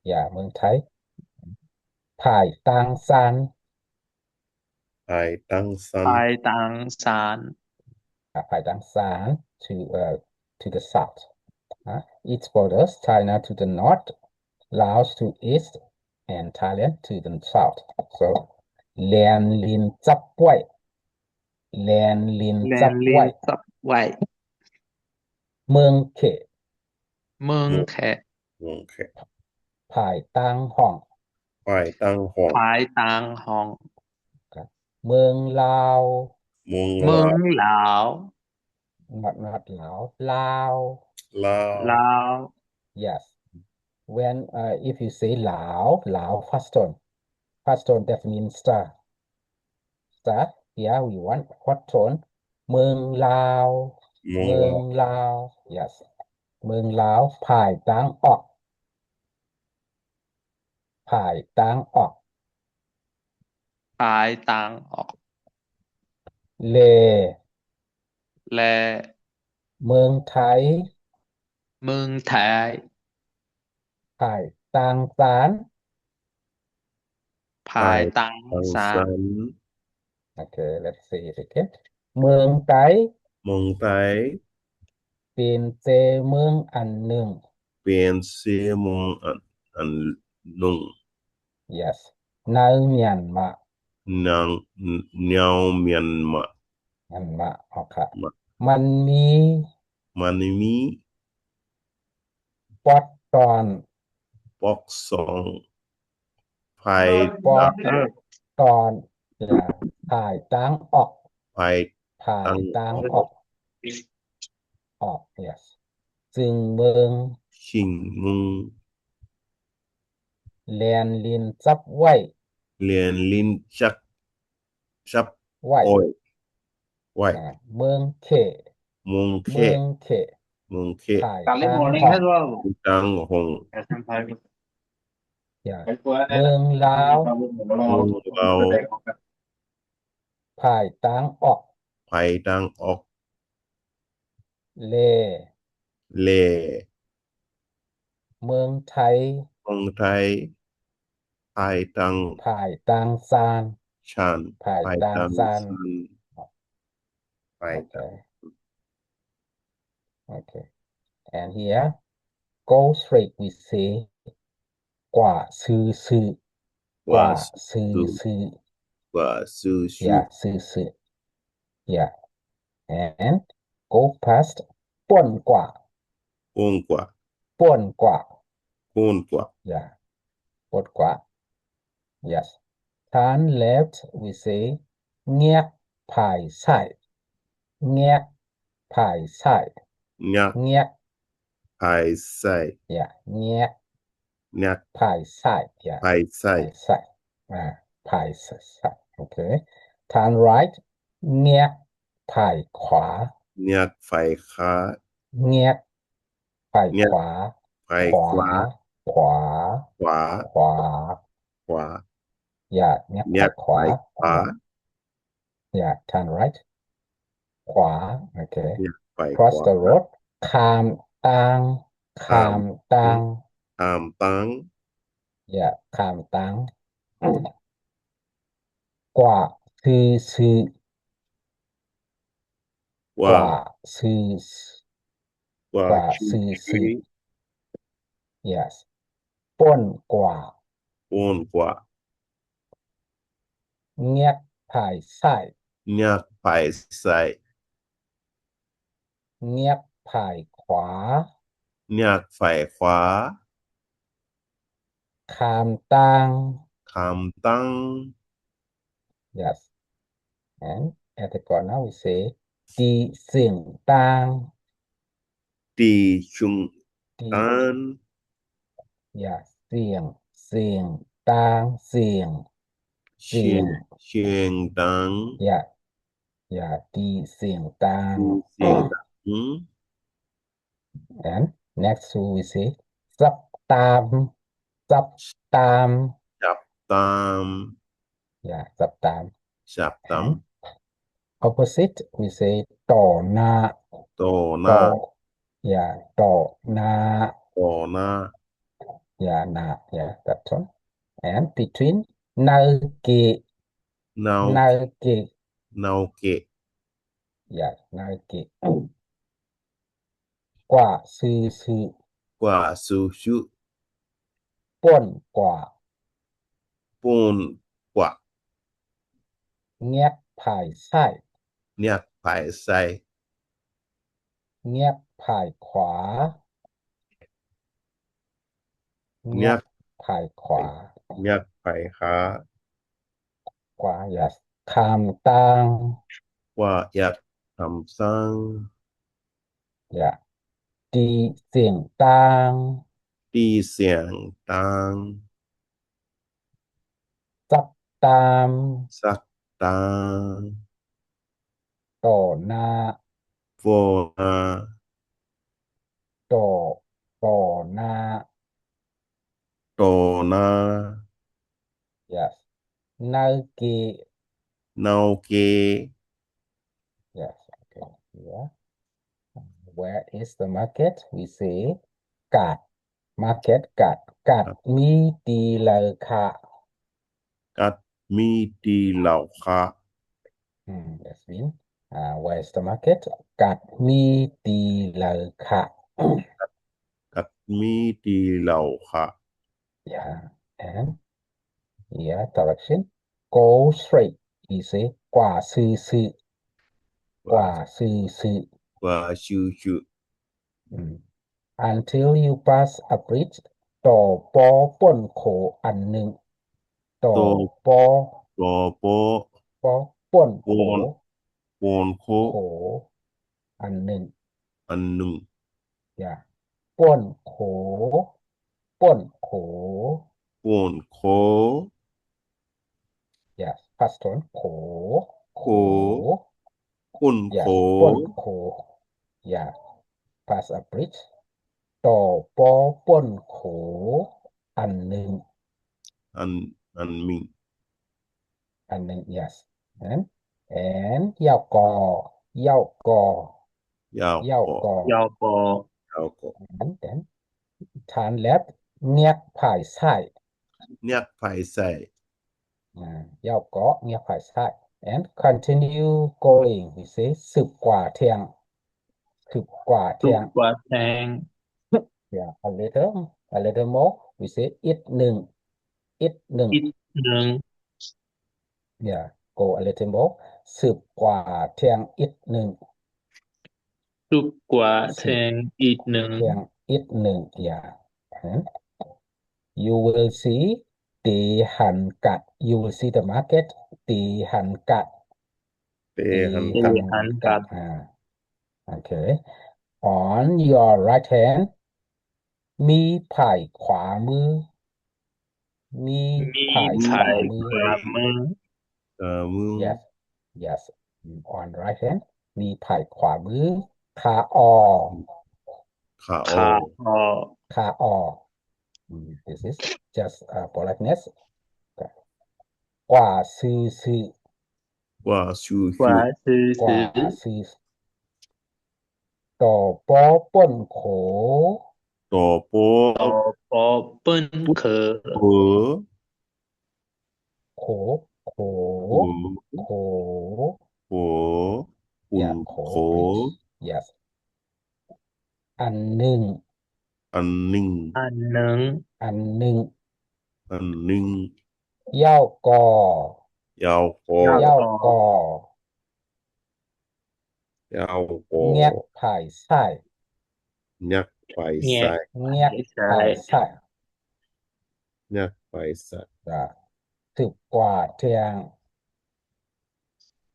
Yeah, ꞌMướng Thái. Phay ꞌTáng San. Phay ꞌTáng San. Phay ꞌTáng San. Uh, phay ꞌTáng San to, uh, to the south. Uh, it borders China to the north, Laos to east, and Thailand to the south. So, Liên Linh Sắp Quay. Liên Linh Sắp Quay. Liên Linh Sắp Quay. ꞌMướng Khê. ꞌMướng Khê. ꞌMướng Khê. Phay ꞌTáng Hong. Phay ꞌTáng Hong. Phay ꞌTáng Hong. Okay. ꞌMướng Lao. ꞌMướng Lao. ꞌMướng Lao. Not, not Lao. Lao. Lao. Lao. Yes. When, uh, if you say Lao, Lao first tone. First tone, that means star. Star, here we want fourth tone. ꞌMướng Lao. ꞌMướng Lao. ꞌMướng Lao. Yes. ꞌMướng Lao, phay ꞌTáng ꞌOk. Phay ꞌTáng ꞌOk. Phay ꞌTáng ꞌOk. Lê. Lê. ꞌMướng Thái. ꞌMướng Thái. Phay ꞌTáng San. Phay ꞌTáng San. Okay, let's say it again. ꞌMướng Thái. ꞌMướng Thái. Pên ꞌsớ ꞌmướng ăn ꞌnưng. Pên ꞌsớ ꞌmướng ăn, ăn ꞌnưng. Yes. ꞌNáư Miên ꞌVa. ꞌNáư, ꞌnáư Miên ꞌVa. Miên ꞌVa, okay. ꞌMắn ꞌMí. ꞌMắn ꞌMí. ꞌPọt ꞌTọn. ꞌPọt ꞌSóng. Phay ꞌPọt ꞌTọn. Yeah. Phay ꞌTáng ꞌOk. Phay, phay ꞌTáng ꞌOk. ọc, yes. Sưng ꞌmướng. Sưng ꞌmướng. Lên ꞌlịn sắp ꞌvạy. Lên ꞌlịn sắp, sắp ꞌvạy. ꞌVạy. À, ꞌmướng ꞌkhạy. ꞌMướng ꞌkhạy. ꞌMướng ꞌkhạy. ꞌMướng ꞌkhạy. Phải ꞌtáng ꞌhọng. ꞌTáng ꞌhọng. Dạ. ꞌMướng ꞌLao. ꞌMướng ꞌLao. Phải ꞌtáng ọc. Phải ꞌtáng ọc. Lê. Lê. ꞌMướng Thái. ꞌMướng Thái. Phải ꞌtáng. Phải ꞌtáng san. San. Phải ꞌtáng san. Phải ꞌtáng san. Phải ꞌtáng. Okay. Okay. And here, go straight, we say, ꞌquạ sư sư. ꞌQuạ sư sư. ꞌQuạ sư sư. Yeah, sư sư. Yeah. And go past, ꞌpuôn ꞌquạ. ꞌPuôn ꞌquạ. ꞌPuôn ꞌquạ. ꞌPuôn ꞌquạ. Yeah. ꞌPuôn ꞌquạ. Yes. Turn left, we say, ꞌnghét phải sai. ꞌNghét phải sai. ꞌNhặc. ꞌNhặc. Phải sai. Yeah, ꞌnhặc. ꞌNhặc. Phải sai. Yeah. Phải sai. Phải sai. À, phải sai, sai. Okay. Turn right. ꞌNhặc phải khua. ꞌNhặc phải khua. ꞌNhặc phải khua. ꞌNhặc phải khua. Khua. Khua. Khua. Khua. Yeah, ꞌnhặc phải khua. ꞌNhặc phải khua. Yeah, turn right. Khua, okay. ꞌNhặc phải khua. Cross the road. Kham ꞌtáng. Kham ꞌtáng. Kham ꞌtáng. Yeah, kham ꞌtáng. ꞌQuạ sư sư. ꞌQuạ. ꞌQuạ sư sư. ꞌQuạ sư sư. Yes. ꞌPuôn ꞌquạ. ꞌPuôn ꞌquạ. ꞌNhặc phải sai. ꞌNhặc phải sai. ꞌNhặc phải khua. ꞌNhặc phải khua. Kham ꞌtáng. Kham ꞌtáng. Yes. And at the corner we say, ꞌti siêng ꞌtáng. ꞌTi siêng ꞌtáng. Yeah, siêng, siêng ꞌtáng, siêng. Siêng, siêng ꞌtáng. Yeah. Yeah, ꞌti siêng ꞌtáng. ꞌTi siêng ꞌtáng. And next we say, sắp tam. Sắp tam. Sắp tam. Yeah, sắp tam. Sắp tam. And opposite, we say, ꞌto ꞌnạ. ꞌTo ꞌnạ. ꞌTo, yeah, ꞌto ꞌnạ. ꞌTo ꞌnạ. Yeah, ꞌnạ. Yeah, that one. And between, ꞌnhắng ꞌkị. ꞌNhắng, ꞌnhắng ꞌkị. ꞌNhắng ꞌkị. Yeah, ꞌnhắng ꞌkị. ꞌQuạ sư sư. ꞌQuạ sư sư. ꞌPuôn ꞌquạ. ꞌPuôn ꞌquạ. ꞌNhặc phải sai. ꞌNhặc phải sai. ꞌNhặc phải khua. ꞌNhặc. ꞌNhặc phải khua. ꞌNhặc phải khua. Khua, yes. Kham ꞌtáng. ꞌQuạ ꞌdạk kham ꞌtáng. Yeah. ꞌTi siêng ꞌtáng. ꞌTi siêng ꞌtáng. Sắp tam. Sắp tam. ꞌTo ꞌnạ. ꞌTo ꞌnạ. ꞌTo, ꞌto ꞌnạ. ꞌTo ꞌnạ. Yes. ꞌNhắng ꞌkị. ꞌNhắng ꞌkị. Yes. Okay. Yeah. Where is the market? We say, ꞌcặt. Market, ꞌcặt. ꞌCặt ꞌmí ti ꞌlau khạ. ꞌCặt ꞌmí ti ꞌlau khạ. Hmm, that's mean. Uh, where's the market? ꞌCặt ꞌmí ti ꞌlau khạ. ꞌCặt ꞌmí ti ꞌlau khạ. Yeah. And, yeah, direction. Go straight. He say, ꞌquạ sư sư. ꞌQuạ sư sư. ꞌQuạ sư sư. Mm. Until you pass a bridge, ꞌto ꞌpo ꞌpuôn khổ ăn ꞌnưng. ꞌTo ꞌpo. ꞌTo ꞌpo. ꞌPo ꞌpuôn khổ. ꞌPuôn khổ. Khổ ăn ꞌnưng. Ăn ꞌnưng. Yeah. ꞌPuôn khổ. ꞌPuôn khổ. ꞌPuôn khổ. Yes. Past tense. Khổ. Khổ. Khổ. ꞌPuôn Yes. khổ. ꞌPuôn khổ. Yeah. Past aorist. ꞌTo ꞌpo ꞌpuôn khổ ăn ꞌnưng. Ăn, ăn ꞌnưng. Ăn ꞌnưng, yes. And, and ꞌdạu ꞌcọ, ꞌdạu ꞌcọ. ꞌDạu ꞌcọ. ꞌDạu ꞌcọ. ꞌDạu ꞌcọ. And then, turn left, ꞌnghẹc phải sai. ꞌNghẹc phải sai. À, ꞌdạu ꞌcọ, ꞌnghẹc phải sai. And continue going, we say, sứp ꞌquá ꞌteng. Sứp ꞌquá ꞌteng. Sứp ꞌquá ꞌteng. Yeah, a little, a little more, we say, ít ꞌnưng. Ít ꞌnưng. Ít ꞌnưng. Yeah, go a little more. Sứp ꞌquá ꞌteng ít ꞌnưng. Sứp ꞌquá Sứp ꞌteng ít ꞌnưng. ꞌTeng ít ꞌnưng, yeah. Hmm? You will see Ti Hăn Cát. You will see the market. Ti Hăn Cát. Ti Hăn Cát. Ti Hăn Cát. À. Okay. On your right hand, ꞌmí phải khóa ꞌmứ. ꞌMí ꞌMí phải phải khóa ꞌmứ. Khóa ꞌmứ. Khóa ꞌmứ. Yes. Yes. On right hand, ꞌmí phải khóa ꞌmứ. Khả o. Khả o. Khả o. Khả o. Mm, this is just, uh, politeness. Okay. ꞌQuá sư sư. ꞌQuá sư sư. ꞌQuá sư sư. ꞌQuá sư sư. ꞌTo ꞌpo ꞌpuôn khổ. ꞌTo ꞌpo. ꞌTo ꞌpo ꞌpuôn khổ. Khổ. Khổ, khổ. Khổ. Khổ. ꞌPuôn khổ. Yeah, khổ, please. Yes. Ăn ꞌnưng. Ăn ꞌnưng. Ăn ꞌnưng. Ăn ꞌnưng. Ăn ꞌnưng. ꞌDạu ꞌcọ. ꞌDạu ꞌcọ. ꞌDạu ꞌcọ. ꞌDạu ꞌcọ. ꞌNghẹc phải sai. ꞌNghẹc phải sai. ꞌNghẹc phải sai. ꞌNghẹc phải sai. Dạ. Sứp ꞌquá ꞌteng.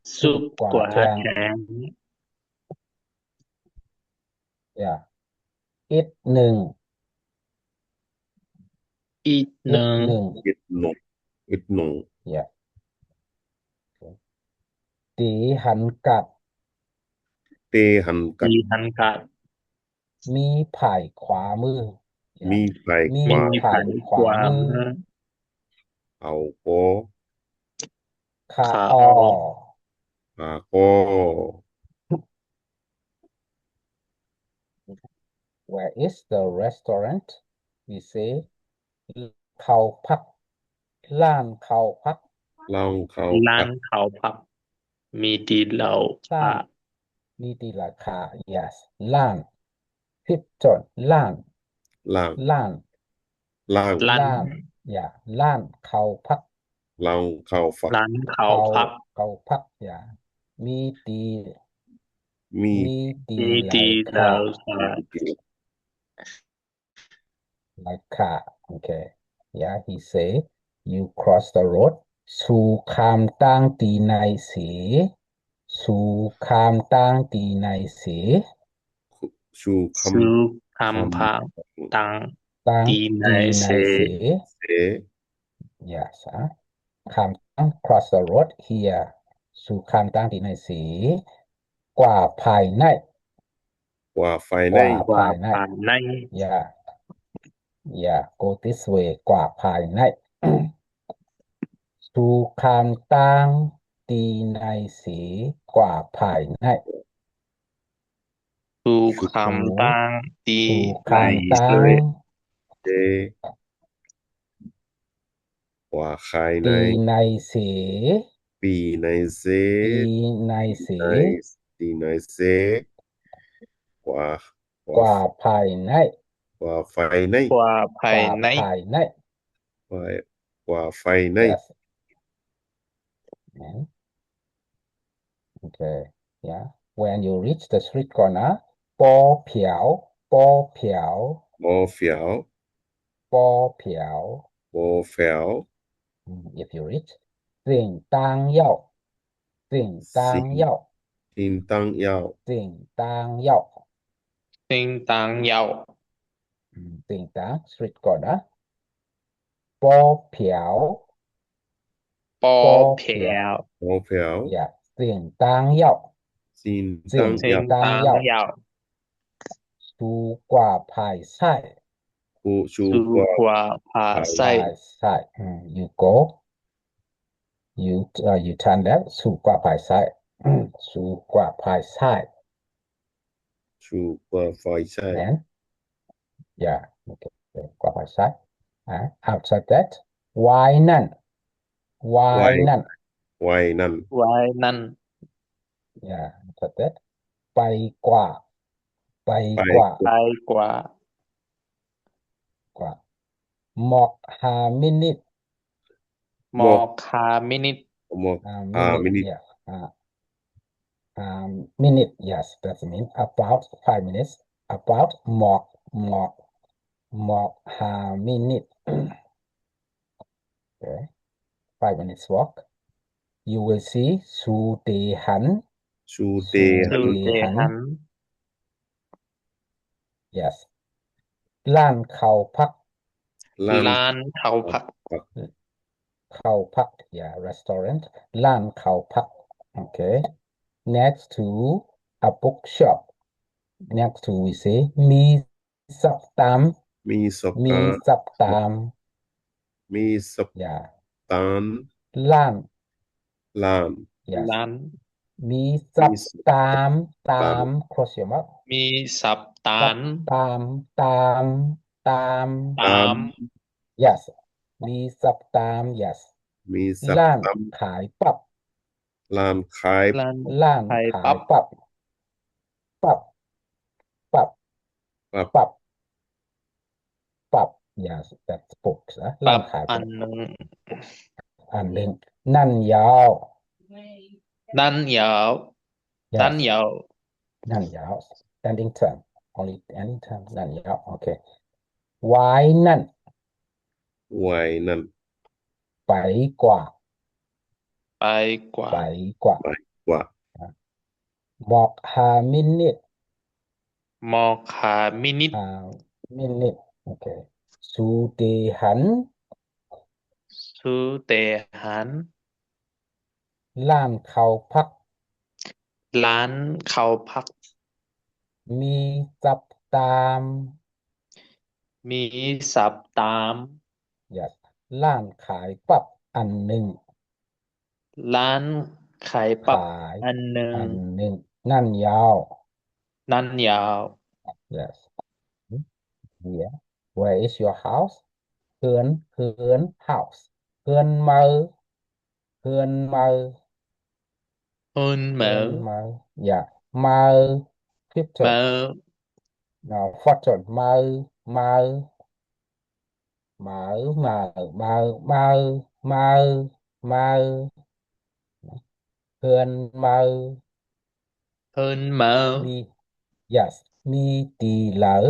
Sứp ꞌquá ꞌteng. Dạ. Ít ꞌnưng. Ít ꞌnưng. Ít ꞌnưng. Ít ꞌnưng. Dạ. Ti Hăn Cát. Ti Hăn Cát. Ti Hăn Cát. ꞌMí phải khóa ꞌmứ. Dạ. ꞌMí phải khóa. ꞌMí phải khóa ꞌmứ. Khả o. Khả o. Khả o. Where is the restaurant? We say khảu ꞌphặc. ꞌLan khảu ꞌphặc. ꞌLan khảu ꞌphặc. ꞌLan khảu ꞌphặc. ꞌMí ti ꞌlau khả. ꞌLan. ꞌMí ti ꞌlau khả. Yes. ꞌLan. Fifth one. ꞌLan. ꞌLan. ꞌLan. ꞌLan. ꞌLan. Yeah. ꞌLan khảu ꞌphặc. ꞌLan khảu ꞌphặc. ꞌLan khảu ꞌphặc. Khảu, khảu ꞌphặc. Yeah. ꞌMí ti. ꞌMí. ꞌMí ti. ꞌMí ti ꞌlau khả. ꞌLau khả. ꞌLau khả. Okay. Yeah, he say, you cross the road. Su kham ꞌtáng ti ꞌnị ꞌsị. Su kham ꞌtáng ti ꞌnị ꞌsị. Su kham. Su kham ꞌphạ ꞌtáng. ꞌTáng ti ꞌnị ꞌsị. ꞌSị. Yes, huh? Kham ꞌtáng, cross the road here. Su kham ꞌtáng ti ꞌnị ꞌsị. ꞌQuá phải ꞌnị. ꞌQuá phải ꞌnị. ꞌQuá phải ꞌnị. ꞌQuá phải ꞌnị. Yeah. Yeah, go this way. ꞌQuá phải ꞌnị. Su kham ꞌtáng ti ꞌnị ꞌsị. ꞌQuá phải ꞌnị. Su kham ꞌtáng ti ꞌnị ꞌsị. ꞌQuá phải ꞌnị. Ti ꞌnị ꞌsị. Ti ꞌnị ꞌsị. Ti ꞌnị ꞌsị. Ti ꞌnị ꞌsị. ꞌQuá, ꞌquá phải ꞌnị. ꞌQuá phải ꞌnị. ꞌQuá phải ꞌnị. ꞌQuá phải ꞌnị. Yes. Okay. Yeah. When you reach the street corner, ꞌpo phiảo, ꞌpo phiảo. ꞌPo phiảo. ꞌPo phiảo. ꞌPo phiảo. Mm, if you reach, ꞌdệt ꞌtáng ꞌdạu. ꞌDệt ꞌtáng ꞌdạu. ꞌDệt ꞌtáng ꞌdạu. ꞌDệt ꞌtáng ꞌdạu. Têng ꞌtáng ꞌnhạu. Têng ꞌtáng, street corner. ꞌPo phéo. ꞌPo phéo. ꞌPo phéo. Yeah. Têng ꞌtáng ꞌnhạu. Têng ꞌtáng ꞌnhạu. Su ꞌquá pay ꞌsại. Su ꞌquá pay ꞌsại. You go. You, uh, you turn left. Su ꞌquá pay ꞌsại. Su ꞌquá pay ꞌsại. Su ꞌquá pay ꞌsại. Then, yeah, okay. ꞌQuá pay ꞌsại. Uh, after that, ꞌvái ꞌnặn. ꞌVái ꞌnặn. ꞌVái ꞌnặn. ꞌVái ꞌnặn. Yeah, after that, pay ꞌquá. Pay ꞌquá. Pay ꞌquá. ꞌQuá. Mộc ha minit. Mộc ha minit. Mộc ha minit. Yeah. Ha minit, yes, that means about five minutes. About mộc, mộc, mộc ha minit. Okay. Five minutes walk. You will see su té hăn. Su té hăn. Yes. ꞌLan khảu ꞌphặc. ꞌLan khảu ꞌphặc. Khảu ꞌphặc, yeah, restaurant. ꞌLan khảu ꞌphặc. Okay. Next to a bookshop. Next to, we say, ꞌmí sắp tam. ꞌMí sắp tam. ꞌMí sắp tam. ꞌLan. ꞌLan. Yes. ꞌLan. ꞌMí sắp tam, tam. Cross your mouth. ꞌMí sắp tam. Tam, tam, tam. Tam. Yes. ꞌMí sắp tam, yes. ꞌLan khải ꞌpặp. ꞌLan khải. ꞌLan khải ꞌpặp. ꞌPặp. ꞌPặp. ꞌPặp. ꞌPặp. Yes, that's books, huh? ꞌLan khải ꞌpặp. ꞌPặp ăn ꞌnưng. ꞌNặn dao. ꞌNặn dao. Yes. ꞌNặn dao. ꞌNặn dao. Standing term. Only standing term. ꞌNặn dao. Okay. ꞌVái ꞌnặn. ꞌVái ꞌnặn. Pay ꞌquá. Pay ꞌquá. Pay ꞌquá. Pay ꞌquá. Mộc ha minit. Mộc ha minit. Ha minit. Okay. Su té hăn. Su té hăn. ꞌLan khảu ꞌphặc. ꞌLan khảu ꞌphặc. ꞌMí sắp tam. ꞌMí sắp tam. Yes. ꞌLan khải ꞌpặp ăn ꞌnưng. ꞌLan khải ꞌpặp ăn ꞌnưng. ꞌNặn dao. ꞌNặn dao. Yes. Here. Where is your house? ꞌHướn, ꞌhướn, house. ꞌHướn ꞌmự. ꞌHướn ꞌmự. ꞌHướn ꞌmự. ꞌHướn ꞌmự. Yeah. ꞌMự. Plural. ꞌMự. No, plural. ꞌMự, ꞌmự. ꞌMự, ꞌmự, ꞌmự, ꞌmự, ꞌmự, ꞌmự. ꞌHướn ꞌmự. ꞌHướn ꞌmự. ꞌMí, yes. ꞌMí ti đaư.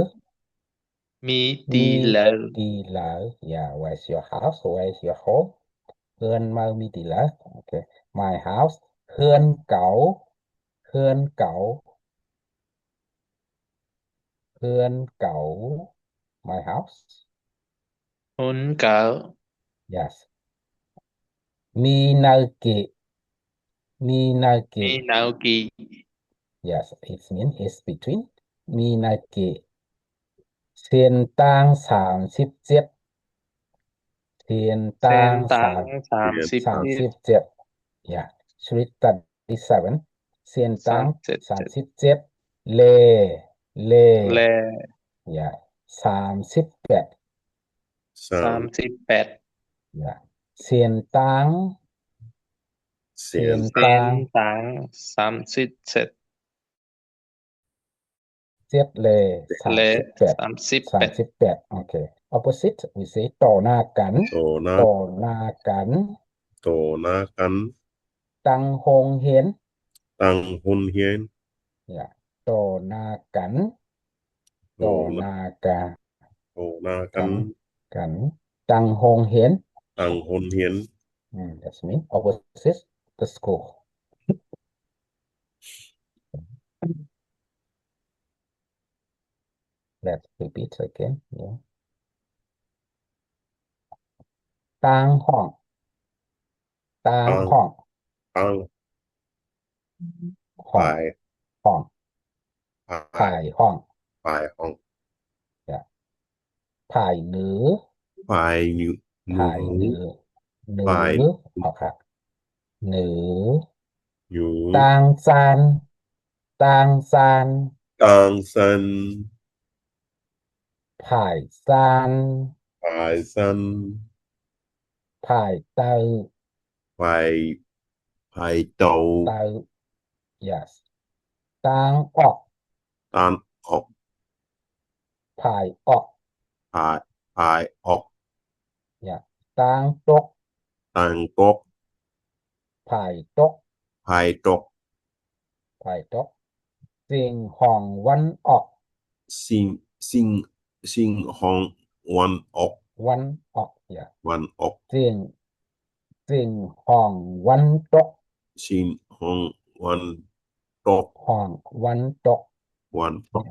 ꞌMí ti đaư. ꞌMí ti đaư. Yeah, where's your house? Where's your home? ꞌHướn ꞌmự ꞌmí ti đaư. Okay. My house. ꞌHướn cáu. ꞌHướn cáu. ꞌHướn cáu. My house. ꞌHướn cáu. Yes. ꞌMí ꞌnéo kỉ. ꞌMí ꞌnéo kỉ. ꞌMí ꞌnéo kỉ. Yes, it means it's between. ꞌMí ꞌnéo kỉ. Sên ꞌtáng sam síp ꞌdệt. Sên ꞌtáng sam síp ꞌdệt. Yeah. Street thirty-seven. Sên ꞌtáng sam síp ꞌdệt. Lê. Lê. Lê. Yeah. Sam síp pét. Sam síp pét. Yeah. Sên ꞌtáng. Sên ꞌtáng. Sên ꞌtáng sam síp ꞌdệt. ꞌDệt lê. Lê. Sam síp pét. Sam síp pét. Okay. Opposite, we say tó ꞌna căn. Tó ꞌna căn. Tó ꞌna căn. Tẳng ꞌhông hiên. Tẳng ꞌhông hiên. Yeah. Tó ꞌna căn. Tó ꞌna căn. Tó ꞌna căn. Căn. Tẳng ꞌhông hiên. Tẳng ꞌhông hiên. Mm, that's mean opposite the school. Let's repeat again. Yeah. ꞌTáng hỏng. ꞌTáng hỏng. ꞌTáng hỏng. Phải hỏng. Phải hỏng. Phải hỏng. Yeah. Phải nứ. Phải nứ. Phải nứ. Nứ. Phải nứ. Nứ. Nứ. ꞌTáng san. ꞌTáng san. ꞌTáng san. Phải san. Phải san. Phải ꞌtạu. Phải, phải ꞌtạu. ꞌTạu. Yes. ꞌTáng ốc. ꞌTáng ốc. Phải ốc. Phải, phải ốc. Yeah. ꞌTáng tốc. ꞌTáng tốc. Phải tốc. Phải tốc. Phải tốc. ꞌSịnh hỏng ꞌvắn ốc. ꞌSịnh, ꞌsịnh, ꞌsịnh hỏng ꞌvắn ốc. ꞌVắn ốc, yeah. ꞌVắn ốc. ꞌSịnh, ꞌsịnh hỏng ꞌvắn tốc. ꞌSịnh hỏng ꞌvắn tốc. Hỏng ꞌvắn tốc. ꞌVắn tốc.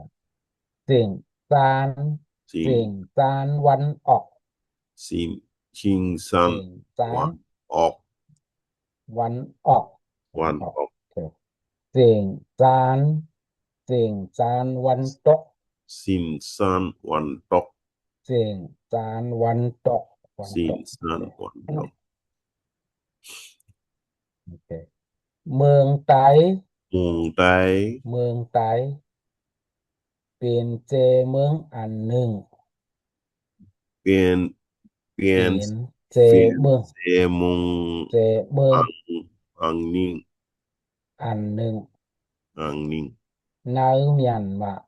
ꞌSịnh san. ꞌSịnh san ꞌvắn ốc. ꞌSịnh, ꞌsịnh san ꞌvắn ốc. ꞌVắn ốc. ꞌVắn ốc. ꞌSịnh san, ꞌsịnh san ꞌvắn tốc. ꞌSịnh san ꞌvắn tốc. ꞌSịnh san ꞌvắn tốc. ꞌSịnh san ꞌvắn tốc. Ok. ꞌMướng Tay. ꞌMướng Tay. ꞌMướng Tay. Pên ꞌchê ꞌmướng ăn ꞌnưng. Pên, pên ꞌchê ꞌmướng. ꞌChê ꞌmướng. ꞌChê ꞌmướng. Ăn, ăn ꞌnưng. Ăn ꞌnưng. Ăn ꞌnưng. ꞌNáư Miên Mạ.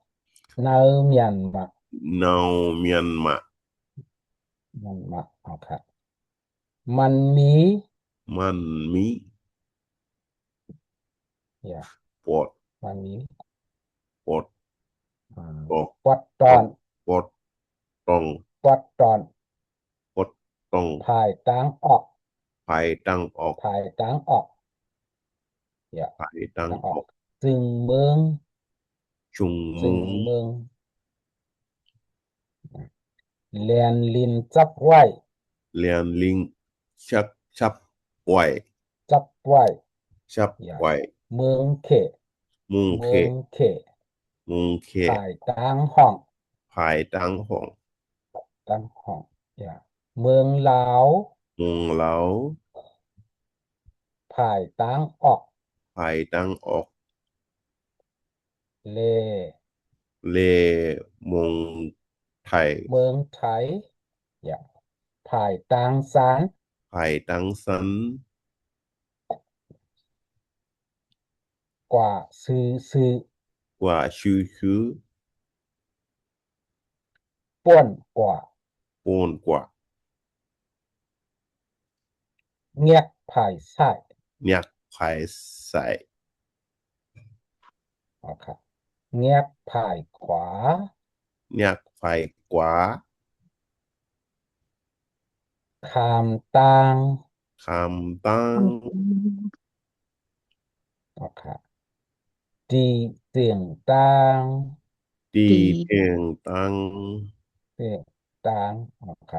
ꞌNáư Miên Mạ. ꞌNáư Miên Mạ. Miên Mạ, ok. ꞌMắn ꞌmí. ꞌMắn ꞌmí. Yeah. ꞌPọt. ꞌMắn ꞌmí. ꞌPọt. À, ꞌpọt. ꞌPọt ꞌtọn. ꞌPọt ꞌtọn. ꞌPọt ꞌtọn. ꞌPọt ꞌtọn. Phải ꞌtáng ốc. Phải ꞌtáng ốc. Phải ꞌtáng ốc. Yeah. Phải ꞌtáng ốc. ꞌTáng ốc. ꞌChưng ꞌmướng. ꞌChưng ꞌmướng. ꞌChưng ꞌmướng. Len ꞌlịn chắp ꞌvạy. Len ꞌlịn chắp, chắp ꞌvạy. Chắp ꞌvạy. Chắp ꞌvạy. ꞌMướng Khể. ꞌMướng Khể. ꞌMướng Khể. ꞌMướng Khể. Phải ꞌtáng hỏng. Phải ꞌtáng hỏng. ꞌTáng hỏng. Yeah. ꞌMướng Lao. ꞌMướng Lao. Phải ꞌtáng ốc. Phải ꞌtáng ốc. Lê. Lê ꞌmướng Thái. ꞌMướng Thái. Yeah. Phải ꞌtáng san. Phải ꞌtáng san. Quả sư sư. Quả sư sư. ꞌPuôn quả. ꞌPuôn quả. ꞌNhẹc phải sai. ꞌNhẹc phải sai. Ok. ꞌNhẹc phải khóa. ꞌNhẹc phải khóa. Kham ꞌtáng. Kham ꞌtáng. Ok. Ti tiêng ꞌtáng. Ti tiêng ꞌtáng. Tiêng ꞌtáng. Ok.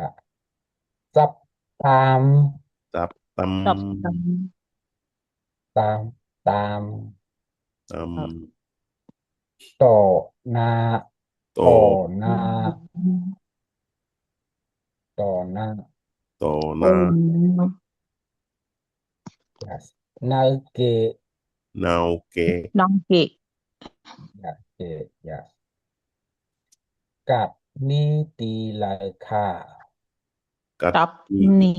Chắp tam. Chắp tam. Chắp tam. Tam, tam. Tam. Tổ nạ. Tổ. Tổ nạ. Tổ nạ. Tổ nạ. Tổ nạ. Yes. Nau kê. Nau kê. Nau kê. Nau kê, yes. Cắp ꞌnị ti lai khả. Cắp ꞌnị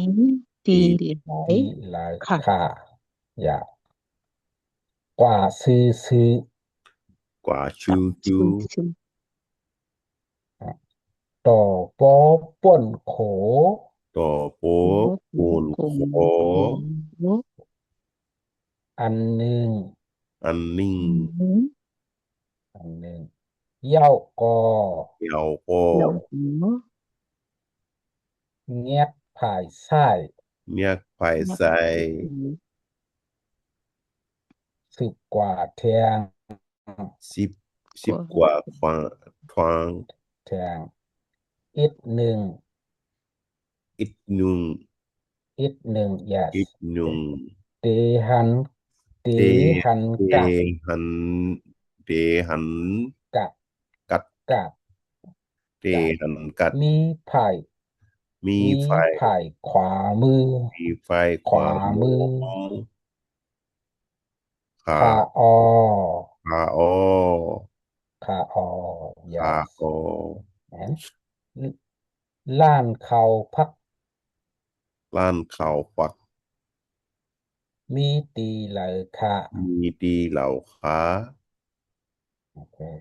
ti lai khả. Dạ. Quả sư sư. Quả sư sư. Tổ pô ꞌpôn khổ. Tổ pô ꞌpôn khổ. Ăn ꞌnưng. Ăn ꞌnưng. Ăn ꞌnưng. Yau co. Yau co. ꞌNhẹc phải sai. ꞌNhẹc phải sai. Sip quả thiêng. Sip, sip quả, quả thiêng. แท่ง ít nưng. Ít nưng. Ít nưng, yes. Ít nưng. Té hăn, té Té, hăn té cặt. hăn, té hăn Cặt. Cặt. Cặt. Té hăn cặt. Mí phải. Mí Mí phải. Phải khóa mư. Mí phải Khóa khóa mư. mư. Khả. Khả o. Khả o. Khả o. Khả Yes. o. And ꞌlan khảu ꞌphặc. ꞌLan khảu ꞌphặc. ꞌMí ti đaư khả? ꞌMí ti đaư khả? Okay.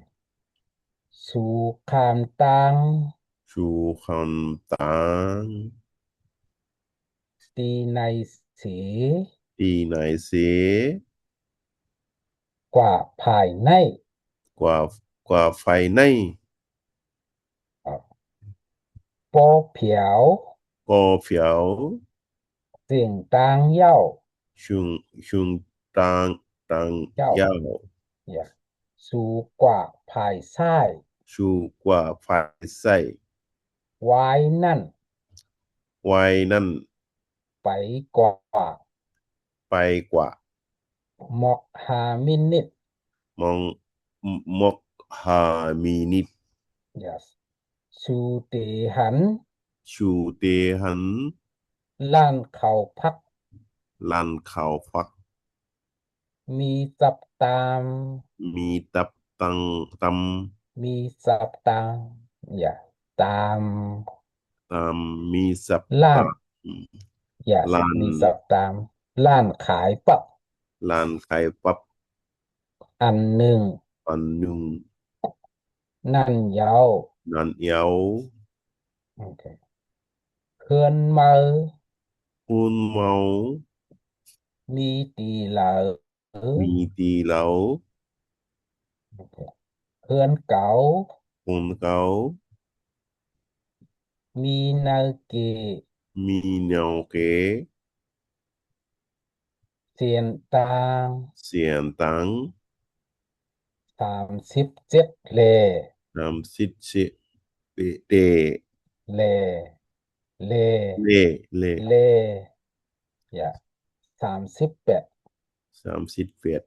Sú kham ꞌtáng. Sú kham ꞌtáng. Ti ꞌnị sế. Ti ꞌnị sế. Ꞌquá phải ꞌnị. ꞌQuá, ꞌquá phải ꞌnị. Bók phiếu. Bók phiếu. Siêng ꞌtáng ꞌdạu. Siêng, siêng ꞌtáng, ꞌtáng ꞌdạu. Yeah. Sú ꞌquá phải sai. Sú ꞌquá phải sai. Vái ꞌnặn. Vái ꞌnặn. Pay ꞌquá. Pay ꞌquá. Mốc ha minit. Mốc, mốc ha minit. Yes. Sú té hăn. Sú té hăn. ꞌLan khảu ꞌphặc. ꞌLan khảu ꞌphặc. ꞌMí sắp ꞌtăm. ꞌMí sắp ꞌtăm, ꞌtăm. ꞌMí sắp ꞌtăm. Yeah. ꞌTăm. ꞌTăm, ꞌmí sắp ꞌlan. ꞌTăm. Yes, ꞌlan. ꞌMí sắp ꞌtăm. ꞌLan khai pắp. ꞌLan khai pắp. Ăn nưng. Ăn nưng. ꞌNặn dáo. ꞌNặn dáo. Okay. ꞌHướn ꞌmáư. ꞌHướn ꞌmáư. ꞌMí ti đaư. ꞌMí ti đaư. Okay. ꞌHướn cáu. ꞌHướn cáu. ꞌMí ꞌnéo kê. ꞌMí ꞌnéo kê. Siên ꞌtáng. Siên ꞌtáng. Sam síp chết lê. Sam síp chết lê. Lê. Lê. Lê. Lê. Lê. Yeah. Sam síp pét. Sam síp pét.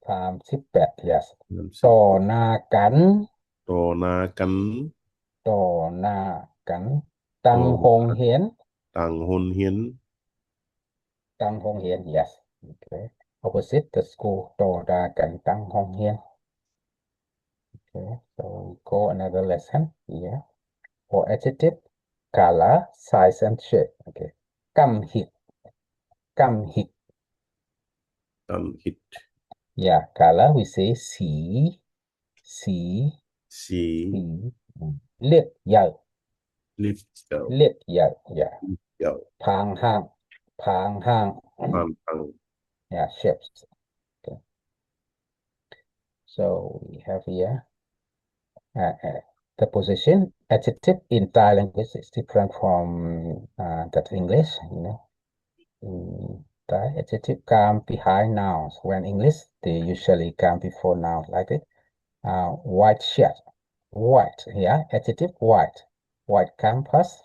Sam síp pét, yes. Sam síp pét. Tó ꞌna căn. Tó ꞌna căn. Tó ꞌna căn. Tăng hông hiến. Tăng hông hiến. Tăng hông hiến, yes. Okay. Opposite the school, tó ꞌna căn tăng hông hiến. Okay, so we go another lesson here. For adjective, color, size, and shape. Okay. ꞌCăm hịt. ꞌCăm hịt. ꞌCăm hịt. Yeah, color, we say xí. Xí. Xí. Xí. Liệt dở. Liệt dở. Liệt dở, yeah. Liệt dở. Phang hang. Phang hang. Phang hang. Yeah, shapes. Okay. So we have here, uh, uh, the position. Adjective in Thai language is different from, uh, that English, you know. In Thai, adjective come behind nouns. When English, they usually come before nouns like this. Uh, white shirt. White, yeah, adjective white. White come first.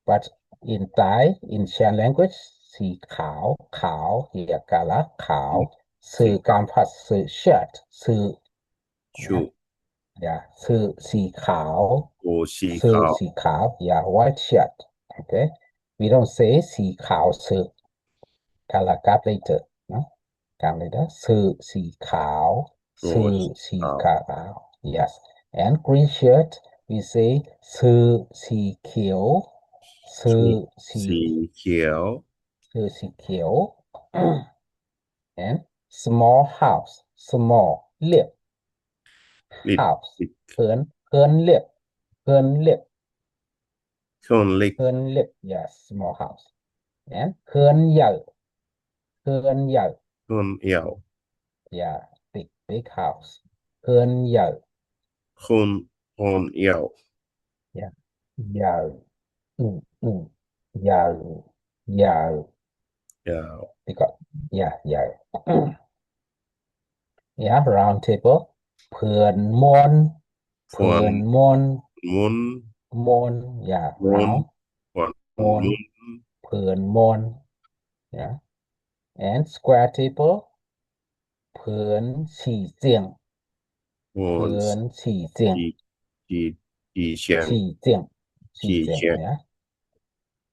But in Thai, in Shan language, สีขาว, ขาว, here color, ขาว. สีขาว. สื่อ come first, สื่อ shirt, สื่อ. สื่อ. Yeah, สื่อ สีขาว. โอ้ สีขาว. สื่อ สีขาว. Yeah, white shirt. Okay. We don't say สีขาว สื่อ. Color come later, no? Come later. สื่อ สีขาว. โอ้ สื่อ สีขาว. สีขาว. Yes. And green shirt, we say สื่อ สีเขียว. สื่อ สี สื่อ สีเขียว. สื่อ สีเขียว. And small house. Small, เล็ก. เล็ก. House. เล็ก. เฮือน เฮือนเล็ก. เฮือนเล็ก. เฮือนเล็ก. เฮือนเล็ก. Yes, small house. And เฮือนใหญ่. เฮือนใหญ่. เฮือนใหญ่. Yeah, big, big house. เฮือนใหญ่. เฮือน เฮือนใหญ่. Yeah. ใหญ่. อืม อืม ใหญ่. ใหญ่. ใหญ่. นี่ก็ yeah, ใหญ่. Yeah, round table. เพื่อนม่วน. เพื่อน เพื่อนม่วน. ꞌMôn. ꞌMôn, yeah, ꞌMôn. Round. ꞌMôn. ꞌMôn. ꞌMôn. Yeah. And square table. ꞌPhớn sí ꞌziệng. ꞌPhớn sí ꞌziệng. Sí, sí, sí ꞌziệng. Sí ꞌziệng. Sí ꞌziệng, yeah.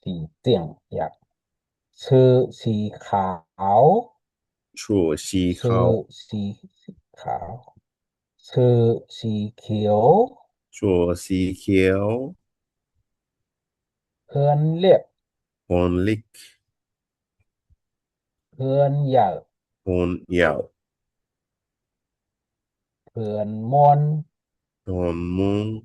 Sí ꞌziệng, yeah. Sửa sí kháo. Sửa sí kháo. Sửa sí kháo. Sửa sí khiêu. Sửa sí khiêu. ꞌPhớn liếc. ꞌPhớn liếc. ꞌPhớn dảo. ꞌPhớn dảo. ꞌPhớn ꞌmôn. ꞌPhớn ꞌmôn.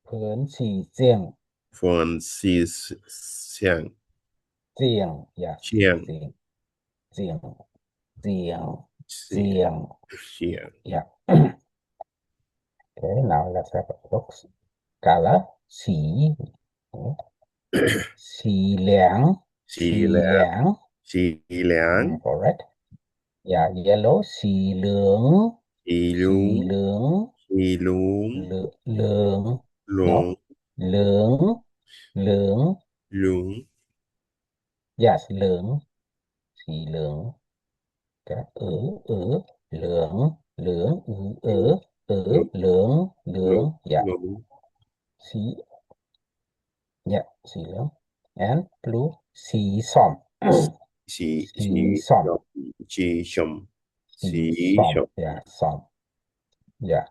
ꞌPhớn sí ꞌziệng. ꞌPhớn sí ꞌziệng. ꞌZiệng, yeah. ꞌZiệng. ꞌZiệng. ꞌZiệng. ꞌZiệng. ꞌZiệng. ꞌZiệng. Yeah. Okay, now let's have a look. Color, sí. Sí ꞌlẹng. Sí ꞌlẹng. Sí ꞌlẹng. Mm, correct. Yeah, yellow, sí lương. Sí lương. Sí lương. Lương. Lương. Lương. No? Lương. Lương. Lương. Yes, lương. Sí lương. Okay. Ư, ư, lương, lương, ư, ư, ư, lương, lương. Yeah. Lương. Sí, yeah, sí lương. And blue, sí sỏm. Sí, sí sỏm. Sí sỏm. Sí sỏm. Yeah, sỏm. Yeah.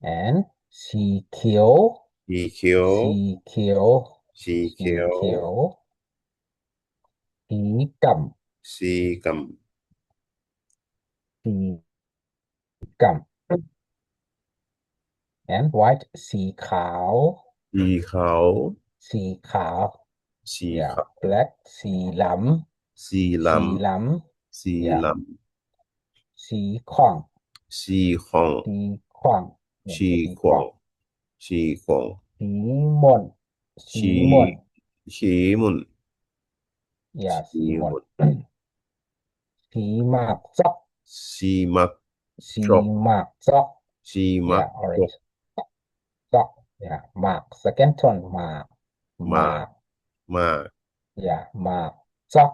And sí khiêu. Sí khiêu. Sí khiêu. Sí khiêu. Sí căm. Sí căm. Sí căm. And white, sí kháo. Sí kháo. Sí kháo. Sí kháo. Yeah, black, sí lăm. Sí lăm. Sí lăm. Sí lăm. Sí khoang. Sí khoang. Sí khoang. Yeah, sí khoang. Sí khoang. Sí môn. Sí môn. Sí môn. Yeah, sí môn. Sí mák sóc. Sí mák sóc. Sí mák sóc. Yeah, orange. Sóc. Yeah, mák. Second tone, mák. Mák. Mák. Mák. Yeah, mák sóc.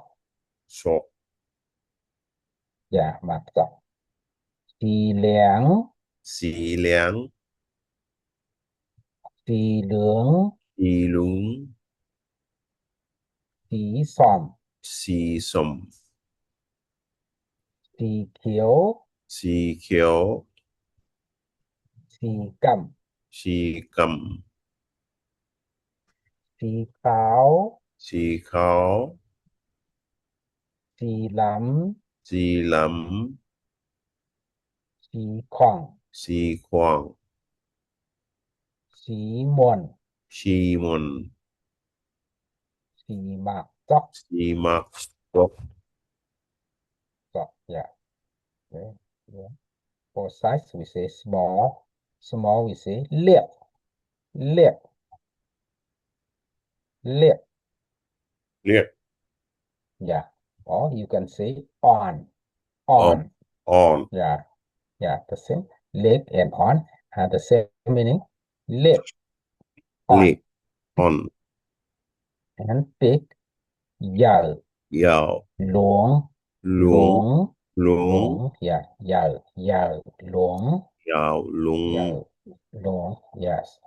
Sóc. Yeah, mák sóc. Sí ꞌlẹng. Sí ꞌlẹng. Sí lương. Sí lương. Sí sỏm. Sí sỏm. Sí khiêu. Sí khiêu. Sí căm. Sí căm. Sí kháo. Sí kháo. Sí lăm. Sí lăm. Sí khoang. Sí khoang. Sí môn. Sí môn. Sí mák sóc. Sí mák sóc. Sóc, yeah. Okay, yeah. For size, we say small. Small, we say liếc. Liếc. Liếc. Liếc. Yeah. Or you can say on. On. On. On. Yeah. Yeah, the same. Liếc and on have the same meaning. Liếc. On. Liếc. On. And big. Dảo. Dảo. Luống. Luống. Luống. Luống. Yeah, dảo. Dảo. Luống. Dảo. Luống. Dảo. Luống. Yes.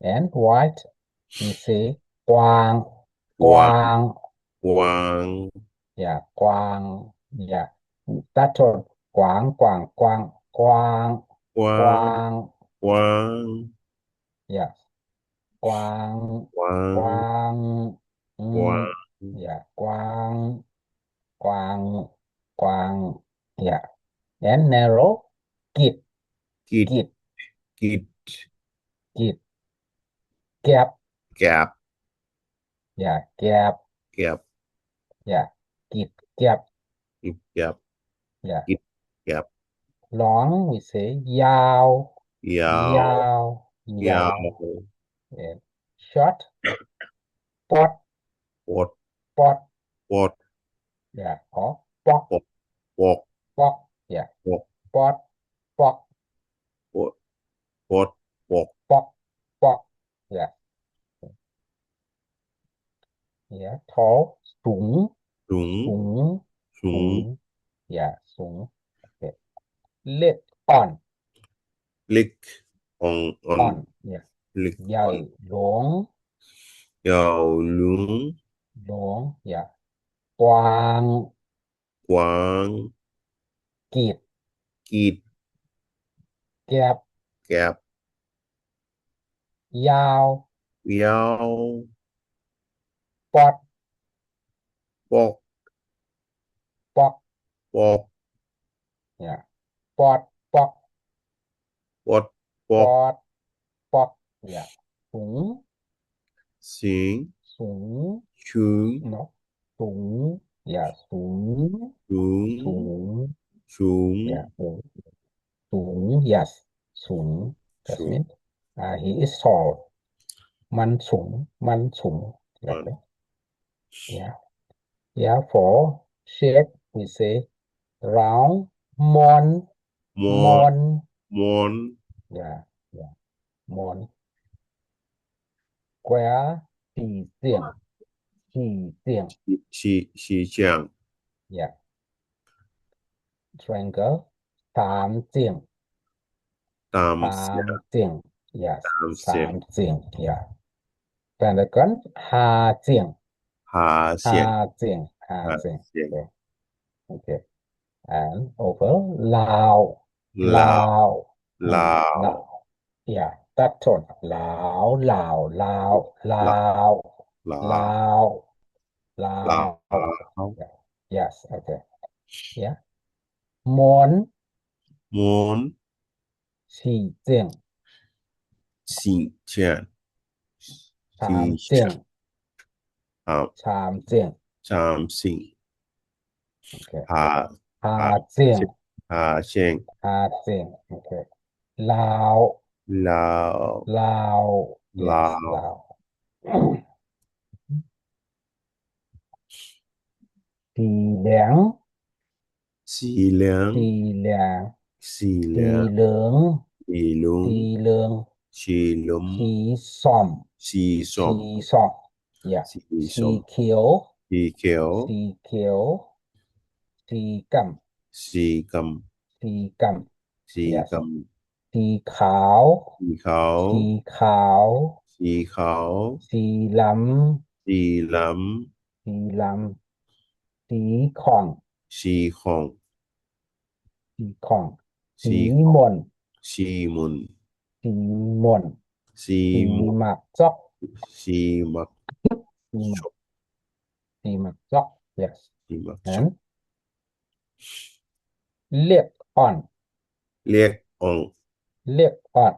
And white, we say quang. Quang. Quang. Quang. Yeah, quang. Yeah. That one. Quang, quang, quang, quang. Quang. Quang. Quang. Yes. Quang. Quang. Quang. Mm. Quang. Yeah, quang. Quang. Quang. Yeah. And narrow. Kịt. Kịt. Kịt. Kịt. Kịt. Kép. Kép. Yeah, kép. Kép. Yeah. Kịt kép. Kịt kép. Yeah. Kịt kép. Long, we say dao. Dao. Dao. Dao. Dao. Yeah. Short. Pót. Pót. Pót. Pót. Yeah. Or pok. Pok. Pok. Pok. Yeah. Pok. Pót. Pok. Pót. Pót. Pok. Yeah. Yeah. Tall. Sung. Sung. Sung. Sung. Sung. Yeah. Sung. Okay. Lek on. Lek on. On. On. Yeah. Lek on. Yaư lông. Yaư lông. Lông. Yeah. Quang. Quang. Kịt. Kịt. Kep. Kep. Yao. Yao. Pọt. Pọk. Pọk. Pọk. Yeah. Pọt, pọk. Pọt, pọk. Pọt, pọk. Yeah. Sung. Sing. Sung. Sung. No. Sung. Yeah. Sung. Sung. Sung. Sung. Yeah. Sung. Sung. Yes. Sung. That means, uh, he is tall. ꞌMắn sung. ꞌMắn sung. Like that. Yeah. Yeah, for shape, we say round, mon, mon, mon. Yeah, yeah, mon. Square, sì siêng, sì siêng. Sì, sì siêng. Yeah. Triangle, sam siêng. Sam siêng. Sam siêng. Yeah. Sam siêng. Yeah. Pentagon, ha siêng. Ha siêng. Ha siêng. Ha siêng. Okay. Okay. And over, lao. Lao. Lao. Lao. Lao. Yeah, that tone. Lao, lao, lao, lao, lao, lao. Lao. Yeah. Yes, okay. Yeah. Mon. Mon. Sì siêng. Sì siêng. Sam siêng. Sam siêng. Sam siêng. Okay. Ha, ha siêng. Ha siêng. Ha siêng. Okay. Lao. Lao. Lao. Yes, lao. Lao. Sì leng. Sì leng. Sì leng. Sì leng. Sì lông. Sì lông. Sì lông. Sì lông. Sì sỏm. Sì sỏm. Sì sỏm. Yeah. Sì sỏm. Sì khiêu. Sì khiêu. Sì khiêu. Sì ꞌcắm. Sì ꞌcắm. Sì ꞌcắm. Sì ꞌcắm. Sì kháo. Sì kháo. Sì kháo. Sì kháo. Sì lăm. Sì lăm. Sì lăm. Sì khỏng. Sì khỏng. Sì khỏng. Sì môn. Sì môn. Sì môn. Sì môn. Sì ꞌmặc chóc. Sì ꞌmặc. Sì ꞌmặc. Sì ꞌmặc chóc. Yes. Sì ꞌmặc chóc. And lek on. Lek on. Lek on.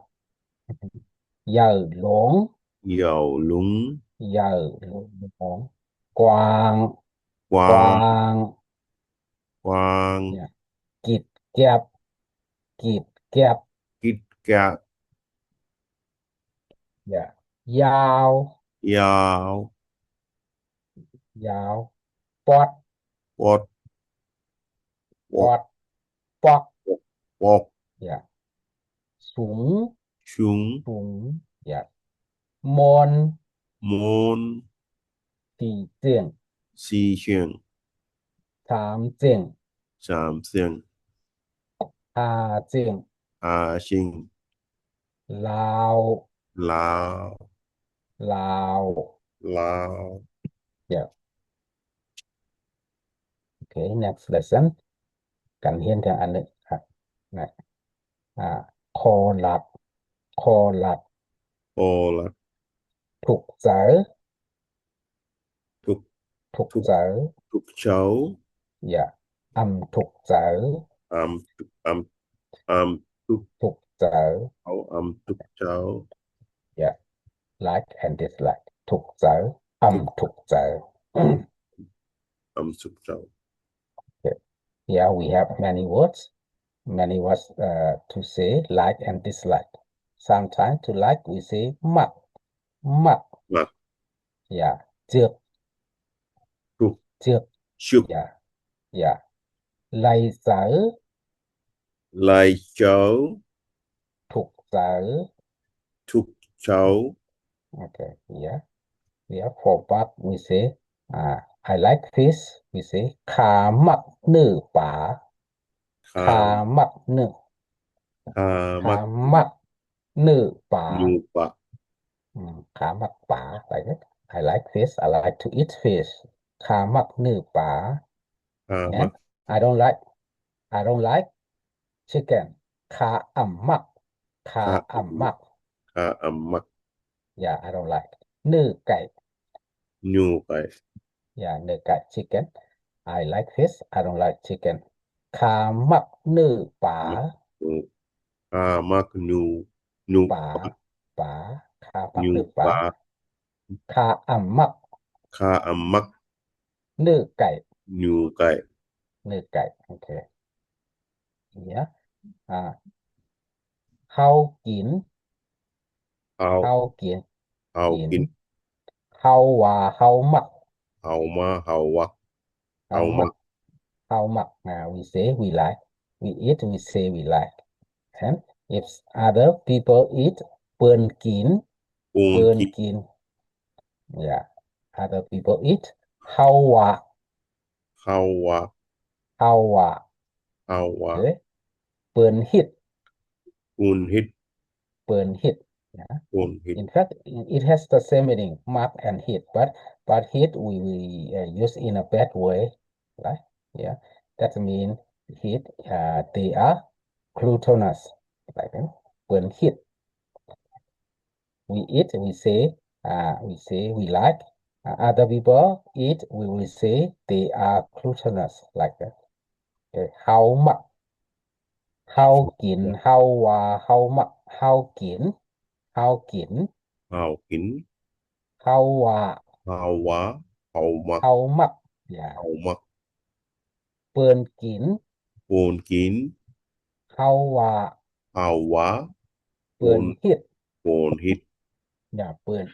Yaư lông. Yaư lông. Yaư lông. Quang. Quang. Quang. Quang. Yeah. Kịt kep. Kịt kep. Kịt kep. Yeah. Yao. Yao. Yao. Pọt. Pọt. Pọt. Pọk. Pọk. Yeah. Sung. Sung. Sung. Yeah. Mon. Mon. Sì siêng. Sì siêng. Sam siêng. Sam siêng. Ha siêng. Ha siêng. Lao. Lao. Lao. Lao. Yeah. Okay, next lesson. Căn hiến theo ăn đấy. À, này. À, kho lạt. Kho lạt. Kho lạt. Thục chaư. Thục. Thục chaư. Thục chaư. Yeah. ꞌAm thục chaư. ꞌAm, ꞌam, ꞌam thục. Thục chaư. Au, ꞌam thục chaư. Yeah. Like and dislike. Thục chaư. ꞌAm thục chaư. ꞌAm thục chaư. Okay. Yeah, we have many words. Many words, uh, to say like and dislike. Sometimes to like, we say ꞌmặc. ꞌMặc. ꞌMặc. Yeah. Chưk. Chưk. Chưk. Chưk. Yeah. Yeah. Lai chaư. Lai chaư. Thục chaư. Thục chaư. Okay, yeah. Yeah, for bug, we say, uh, I like fish, we say, ข้ามักเนื้อปลา ข้า ข้ามักเนื้อ ข้า ข้า มัก มักเนื้อปลา เนื้อปลา อืม ข้ามักปลา like that. I like fish. I like to eat fish. ข้ามักเนื้อปลา ข้า and มัก I don't like, I don't like chicken. ข้าอ่ำมัก ข้า ข้า อ่ำมัก ข้าอ่ำมัก Yeah, I don't like. เนื้อไก่ เนื้อไก่ Yeah, เนื้อไก่ chicken. I like fish. I don't like chicken. ข้ามักเนื้อปลา ข้ามักเนื้อ เนื้อ ปลา ปลา ปลา ข้ามัก เนื้อ เนื้อปลา ปลา ข้าอ่ำมัก ข้าอ่ำมัก เนื้อไก่ เนื้อไก่ เนื้อไก่ โอเค เนี่ย อ่า เฮากิน เฮา เฮากิน เฮากิน กิน เฮาว่า เฮามัก เฮามา เฮาว่า เฮา เฮามัก มัก เฮามัก อ่า we say we like, we eat, we say we like. And if other people eat, เปิ้นกิน เปิ้น เปิ้น กิน กิน Yeah. Other people eat. เฮาว่า เฮาว่า เฮาว่า เฮาว่า เอ๊ะ เปิ้นฮิต เปิ้นฮิต เปิ้นฮิต Yeah. เปิ้นฮิต In fact, it has the same meaning, มัก and ฮิต but, but ฮิต we, we uh, use in a bad way, right? Yeah. That means ฮิต uh, they are gluttonous, like that. เปิ้นฮิต We eat, we say, uh, we say we like. Uh, other people eat, we will say they are gluttonous, like that. Okay. ເຮົາມັກ ເຮົາກິນ ເຮົາວ່າ ເຮົາມັກ ເຮົາກິນ ເຮົາກິນ ເຮົາກິນ ເຮົາວ່າ ເຮົາວ່າ ເຮົາມັກ ເຮົາມັກ Yeah. ເຮົາມັກ ເພິ່ນກິນ ເພິ່ນກິນ ເຮົາວ່າ ເຮົາວ່າ ເພິ່ນ ເພິ່ນ ຮິດ ເພິ່ນຣິດ Yeah, ເພິ່ນ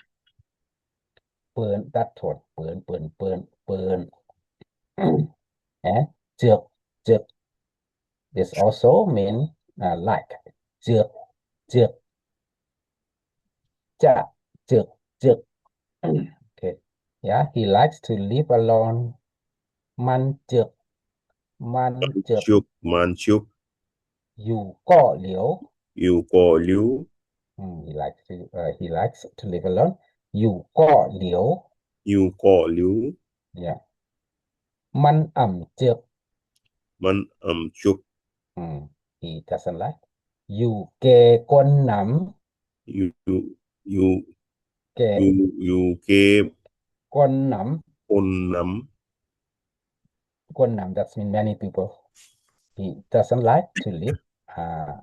ເພິ່ນ that's what ເພິ່ນ ເພິ່ນ ເພິ່ນ ເພິ່ນ And ຈຶກ ຈຶກ This also mean uh, like ຈຶກ ຈຶກ ຈະ ຈຶກ ຈຶກ Okay. Yeah, he likes to live alone. ມັນຈຶກ ມັນ ມັນຈຶກ ຈຶກ ມັນຈຶກ ຢູ່ເກາະຫຼຽວ ຢູ່ເກາະຫຼຽວ Mm, he likes to uh, he likes to live alone. ຢູ່ເກາະຫຼຽວ ຢູ່ເກາະຫຼຽວ Yeah. ມັນອຳຈຶກ ມັນອຳຈຶກ Mm, he doesn't like. ຢູ່ແກ່ຄົນນຳ ຢູ່ ຢູ່ ແກ່ ຢູ່ ຢູ່ແກ່ ຄົນນຳ ຄົນນຳ ຄົນນຳ that's mean many people. He doesn't like to live uh,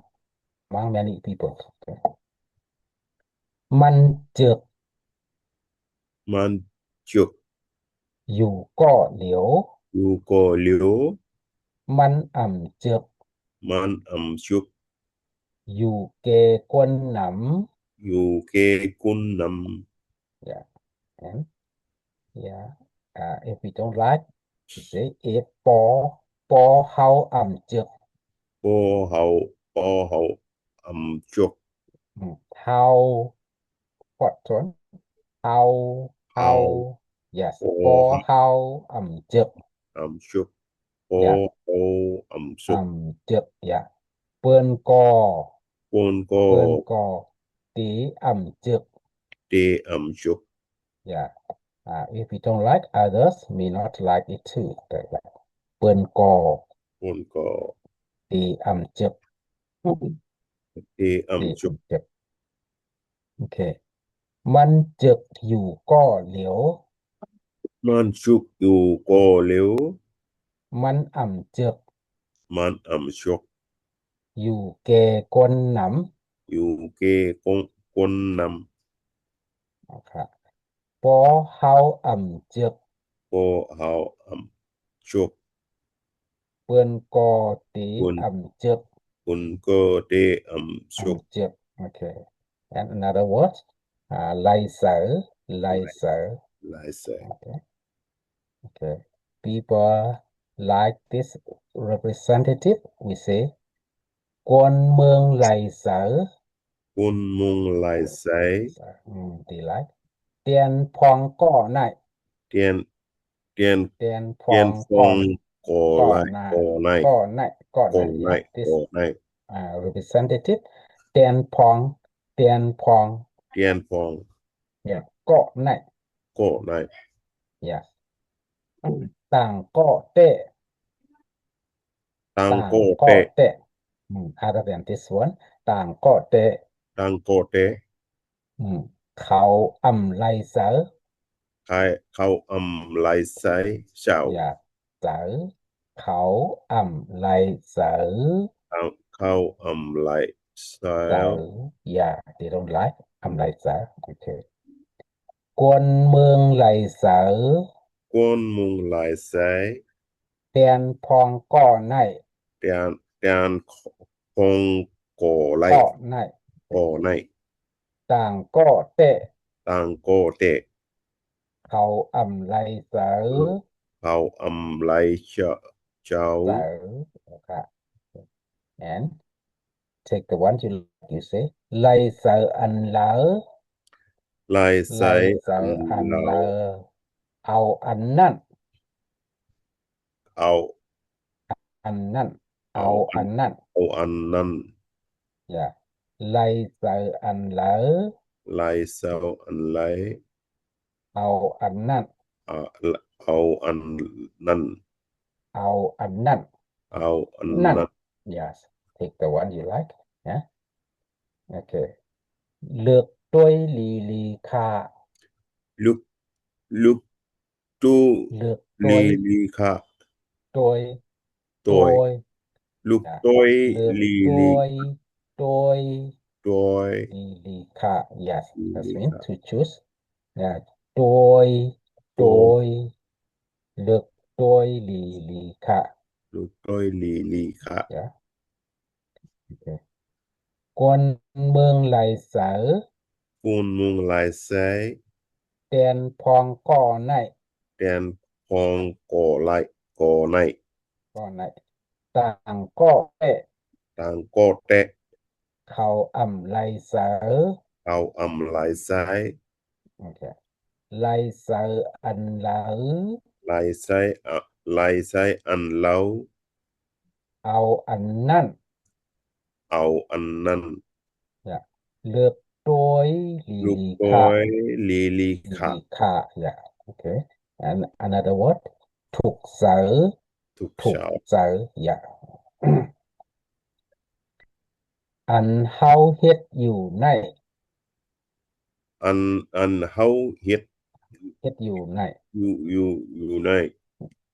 among many people. Okay. ມັນຈຶກ ມັນຈຶກ ຢູ່ເກາະຫຼຽວ ຢູ່ເກາະຫຼຽວ ມັນອຳຈຶກ ມັນອຳຈຶກ ຢູ່ແກ່ຄົນນຳ ຢູ່ແກ່ຄົນນຳ Yeah. And yeah. Uh, if we don't like, we say if ພໍ່ ພໍ່ເຮົາອຳຈຶກ ພໍ່ເຮົາ ພໍ່ເຮົາອຳຈຶກ Mm, ເຮົາ First one. ເຮົາ ເຮົາ ເຮົາ Yes. ພໍ່ ພໍ່ເຮົາ ເຮົາອຳຈຶກ ອຳຈຶກ Yeah. ພໍ່ເຮົາອຳຈຶກ ອຳຈຶກ Yeah. ເພິ່ນກໍ ເພິ່ນກໍ ເພິ່ນກໍ ເຕອຳຈຶກ ເຕອຳຈຶກ Yeah. Uh, if we don't like, others may not like it too. ເພິ່ນກໍ ເພິ່ນກໍ ເຕອຳຈຶກ ເຕອຳຈຶກ Okay. ມັນຈຶກຢູ່ເກາະຫຼຽວ ມັນຈຶກຢູ່ເກາະຫຼຽວ ມັນອຳຈຶກ ມັນອຳຈຶກ ຢູ່ແກ່ຄົນນຳ ຢູ່ແກ່ຄົນ ຄົນນຳ ໂອເຄ ພໍ່ເຮົາອຳຈຶກ ພໍ່ເຮົາອຳຈຶກ ເພິ່ນກໍເຕ ເພິ່ນ ອຳຈຶກ ເພິ່ນກໍເຕອຳຈຶກ ອຳຈຶກ Okay. And another word, uh, ໄຫຼເສີ ໄຫຼເສີ ໄຫຼເສີ Okay. Okay. People like this representative, we say ຄົນເມືອງໄຫຼເສີ ꞌCốn ꞌmướng lai sáy. Ư, đi lai. Tiên phong ꞌcọ ꞌnạy. Tiên, tiên, Tiên tiên phong phong ꞌcọ, ꞌcọ lai, ꞌcọ ꞌnạy. ꞌCọ ꞌnạy, ꞌcọ ꞌCọ ꞌnạy. ꞌnạy, This, ꞌcọ ꞌnạy. uh, representative. Tiên phong, tiên phong. Tiên phong. Yeah, ꞌcọ ꞌnạy. ꞌCọ ꞌnạy. Yeah. Tang ꞌcọ ꞌtẹ. Tang Tang ꞌcọ ꞌcọ ꞌtẹ. ꞌtẹ. Mm, other than this one. Tang ꞌcọ ꞌtẹ. Tang ꞌcọ ꞌtẹ. Mm, khảu ꞌmắn lai sáy. Khảu, khảu ꞌmắn lai sáy. Chào. Yeah. Sáy. Khảu ꞌmắn lai sáy. Khảu, khảu ꞌmắn lai sáy. Sáy. Yeah, they don't like ꞌmắn lai sáy. Okay. ꞌCốn ꞌmướng lai sáy. ꞌCốn ꞌmướng lai sáy. Tiên phong ꞌcọ ꞌnạy. Tiên, tiên phong ꞌcọ lai. ꞌCọ ꞌnạy. ꞌCọ ꞌnạy. Tang ꞌcọ ꞌtẹ. Tang ꞌcọ ꞌtẹ. Khảu ꞌmắn lai sáy. Khảu ꞌmắn lai chào, chào. Sáy. Okay. And take the one you, you say. Lai sáy ăn ꞌlau. Lai sáy ăn ꞌlau. Au ăn ꞌnặn. Au ăn ꞌnặn. Au ăn ꞌnặn. Au ăn ꞌnặn. Yeah. Lai sáy ăn ꞌlau. Lai sáy ăn ꞌlau. Au ăn ꞌnặn. À, l-, au ăn ꞌnặn. Au ăn ꞌnặn. Au ăn ꞌnặn. Yes. Take the one you like. Yeah. Okay. ꞌLượk ꞌtoi đi đi khả. ꞌLượk, ꞌlượk ꞌtoi đi đi khả. ꞌToi. ꞌToi. ꞌLượk ꞌtoi đi đi. ꞌLượk ꞌtoi. ꞌToi. ꞌToi. Đi đi khả. Yes. Đi đi khả. That means to choose. Yeah. ꞌToi. ꞌToi. ꞌLượk ꞌtoi đi đi khả. ꞌLượk ꞌtoi đi đi khả. Yeah. Okay. ꞌCốn ꞌmướng lai sáy. ꞌCốn ꞌmướng lai sáy. Tiên phong ꞌcọ ꞌnạy. Tiên phong ꞌcọ lai, ꞌcọ ꞌnạy. ꞌCọ ꞌnạy. Tang ꞌcọ ꞌtẹ. Tang ꞌcọ ꞌtẹ. Khảu ꞌmắn lai sáy. Khảu ꞌmắn lai sáy. Okay. Lai sáy ăn ꞌlau. Lai sáy, à, lai sáy ăn ꞌlau. Au ăn ꞌnặn. Au ăn ꞌnặn. Yeah. ꞌLượk ꞌtoi đi đi khả. ꞌLượk ꞌtoi đi đi khả. Đi đi khả. Yeah. Okay. And another word. Thục sáy. Thục sáy. Thục sáy. Yeah. Ăn ꞌháu ꞌhiết dú ꞌnạy. Ăn, ăn ꞌháu ꞌhiết. ꞌHiết dú ꞌnạy. Dú, dú, dú ꞌnạy.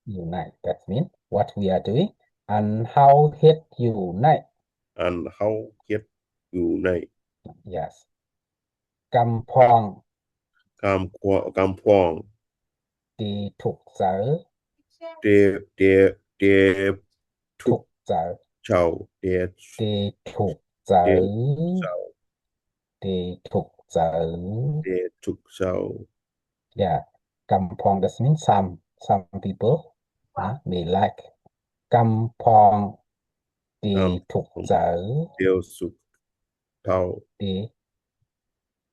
Dú ꞌnạy. That means what we are doing. Ăn ꞌháu ꞌhiết dú ꞌnạy. Ăn ꞌháu ꞌhiết dú ꞌnạy. Yes. Căm phong. Căm phong, căm phong. Đi thục sáy. Đi, đi, đi thục sáy. Chào. Đi, đi thục sáy. Đi thục sáy. Đi thục sáy. Đi thục sáy. Yeah. Căm phong, that means some, some people, huh, may like. Căm phong. Đi thục sáy. Đi thục sáy. Đi.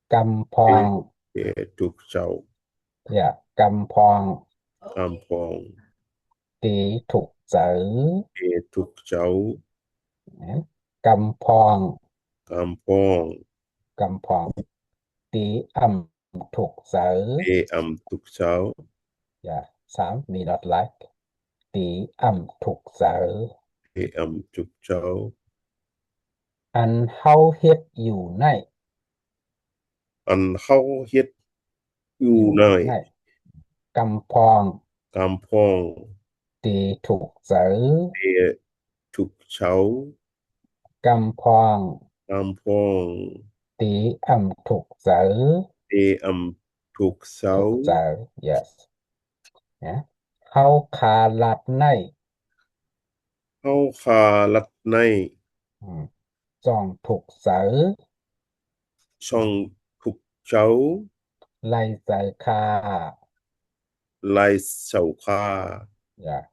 Căm phong. Đi, đi thục sáy. Yeah, căm phong. Căm phong. Đi thục sáy. Đi thục sáy. Căm phong. Căm phong. Căm phong. Đi ꞌmắn thục sáy. Đi ꞌmắn thục sáy. Yeah, some may not like. Đi ꞌmắn thục sáy. Đi ꞌmắn thục sáy. Ăn ꞌháu ꞌhiết dú ꞌnạy. Ăn ꞌháu ꞌhiết dú ꞌnạy. Căm phong. Căm phong. Đi thục sáy. Đi thục sáy. Căm phong. Căm phong. Đi ꞌmắn thục sáy. Đi ꞌmắn thục sáy. Thục sáy, yes. Yeah. ꞌHáu khả ꞌlặt ꞌnạy. ꞌHáu khả ꞌlặt ꞌnạy. Chong thục sáy. Chong thục sáy. Lai sáy khả. Lai sáy khả. Yeah.